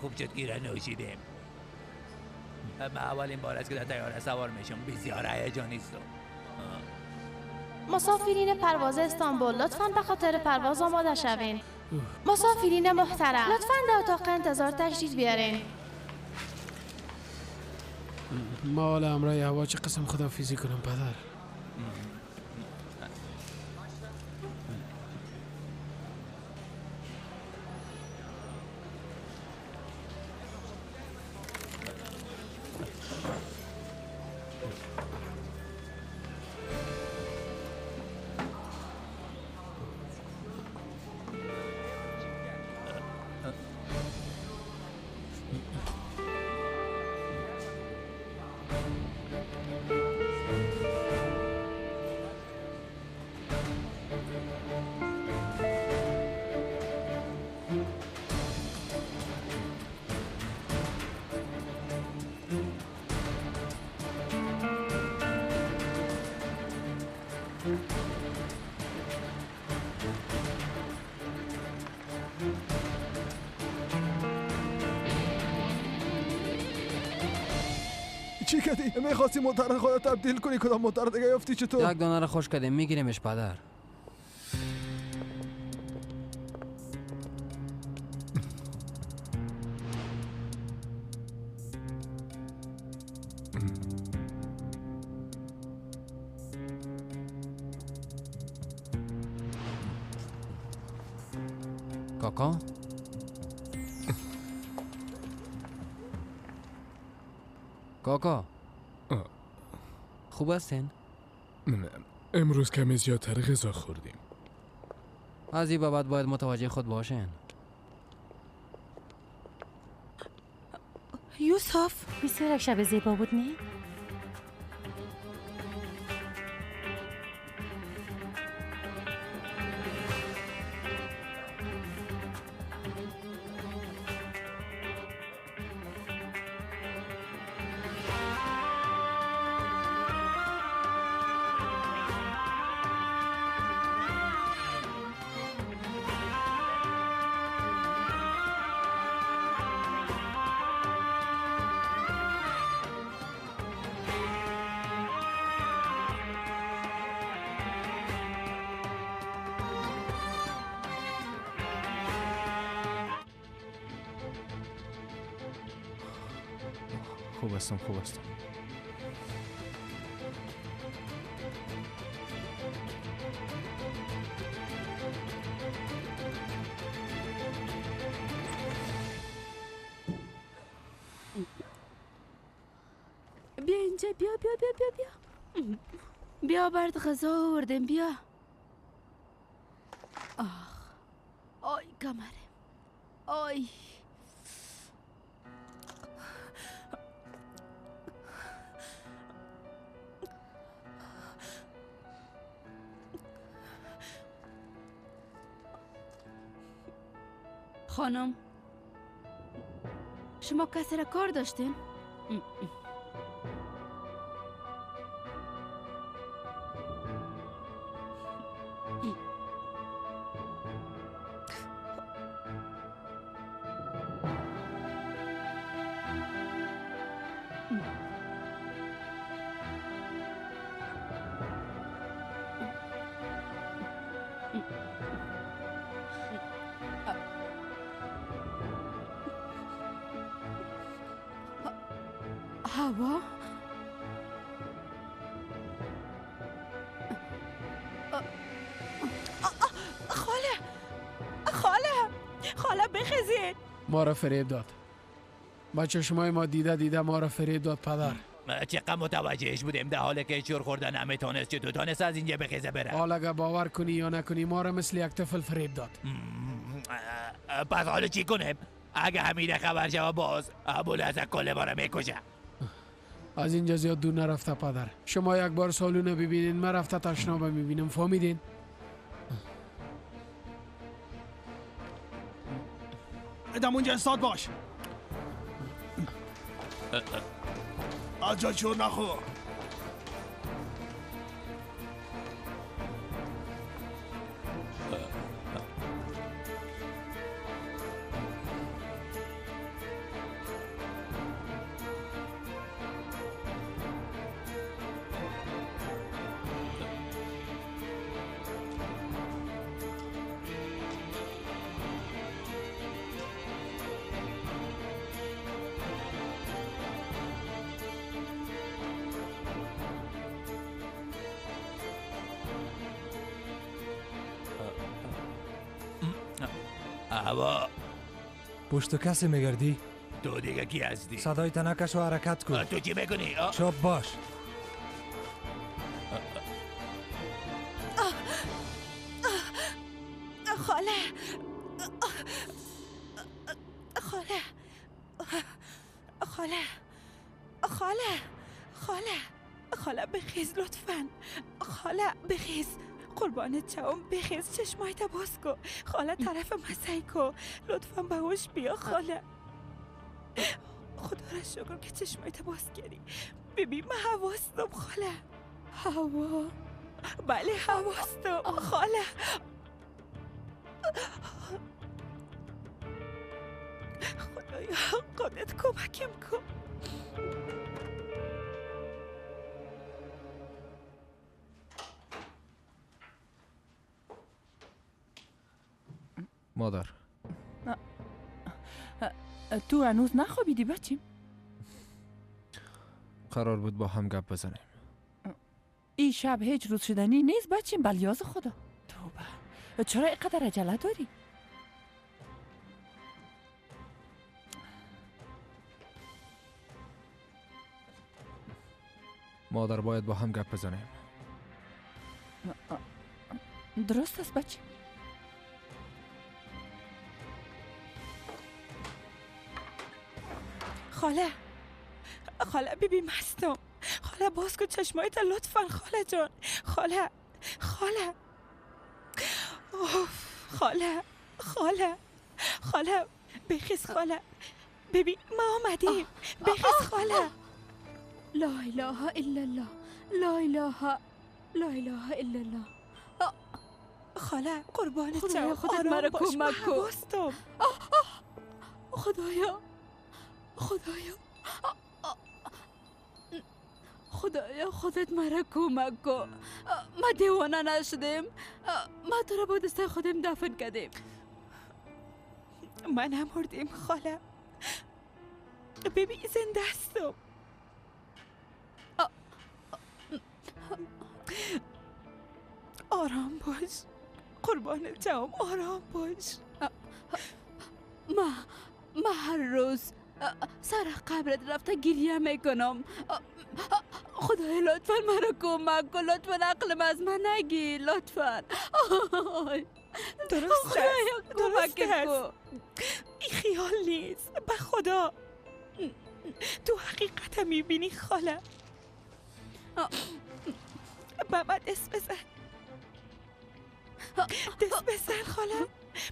خوب شد گیره نوشیدیم. من اولین بار است که در طیاره سوار میشم، بسیار هیجانی است. مسافرین پرواز استانبول لطفاً به خاطر پرواز آماده شوین. مسافرین محترم لطفاً در اتاق انتظار تشریف بیارین. ما حالا همراه هوا چه قسم خداحافظی کنم پدر؟ چی کردی؟ میخواستی موتر خودت تبدیل کنی، کدام موتر دیگه یافتی چطور؟ یک دانه رو خوش کردیم، میگیریمش پدر. کاکا کاکا خوب هستین؟ نه، امروز کمی زیادتر غذا خوردیم. از این بعد باید متوجه خود باشین. یوسف بسیار شب زیبا بود نه؟ خوب هستم، خوب هستم. بیا اینجا، بیا بیا بیا بیا بیا بیا، برد غذا آوردم، بیا. آخ آی کمرم، آی. خانم شما کسی را کار داشتین؟ هوا؟ خاله خاله خاله ما را فریب داد. با چشمای ما دیده دیده ما را فریب داد پدر. چقدر متوجهش بودیم در حال که شور خوردن نمیتونست، چطور تانست از اینجا بخیزه بره؟ حالا اگه باور کنی یا نکنی ما را مثل یک طفل فریب داد. پس حالا چی کنیم؟ اگه حمیده خبر شوه باز ابوالحسن کل ما را میکشه. از اینجا زیاد دور نرفته پدر. شما یک بار سالون ببینین، من رفته تشنابه میبینم، فهمیدین؟ ادم اونجا استاد باش. از جا چور نخور. هوا پشت کسی میگردی؟ تو دیگه کی هستی؟ صدای تنکش و حرکت کن. تو چی میکنی؟ چپ باش. خاله خاله خاله خاله خاله خاله بخیز لطفا. خاله بخیز، قربانت شوم، بخیز، چشمایت باز کن خاله، طرف مسعی کن لطفا، به هوش بیا خاله. خدا را شکر که چشمایت باز کردی. ببین من حواستم خاله. هوا؟ بله حواستم خاله. خدایا خودت کمکم کن. مادر تو هنوز نخوابیدی بچیم؟ قرار بود با هم گپ بزنیم. این شب هیچ روز شدنی نیست بچیم، بلیاز خدا. توبه، چرا اینقدر عجله داری؟ مادر باید با هم گپ بزنیم. درست است بچیم. خاله خاله ببین مستم. خاله باز کن چشمایت لطفا. خاله جان، خاله خاله خاله خاله خاله بخیز خاله. ببین ما آمدیم، بخیز خاله. لا اله الا الله، لا اله، لا اله الا الله. خاله قربانت شم، خودت مرا کمک کن. خدایا خدایا خدایا خودت مرا کمک کن. ما دیوانه نشدیم، ما تو را با دست خودم دفن کردیم. من نمردیم خاله، ببین زنده هستم. آرام باش قربان جوام، آرام باش. ما هر روز سر قبرت رفته گریه میکنم. خدای لطفا مرا کمک کن، لطفا عقلم از من نگیر، لطفا. درست است، درست است، این خیال نیست به خدا. تو حقیقت میبینی خاله. بابا دست بزن، دست بزن خاله.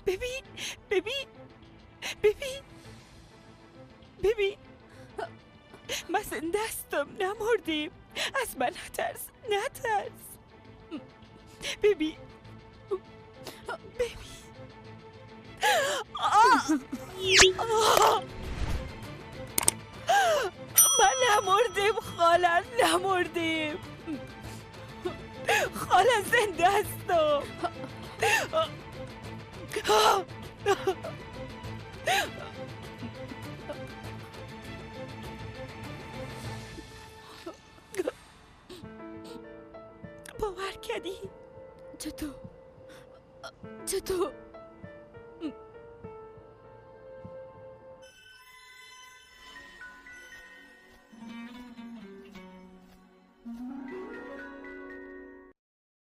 ببین ببین ببین ببین، من زنده هستم، نمردیم. از من نترس، نترس. ببین ببین. من نمردیم خاله، نمردیم خاله، زنده هستم. باور کردی؟ چطور؟ چطور؟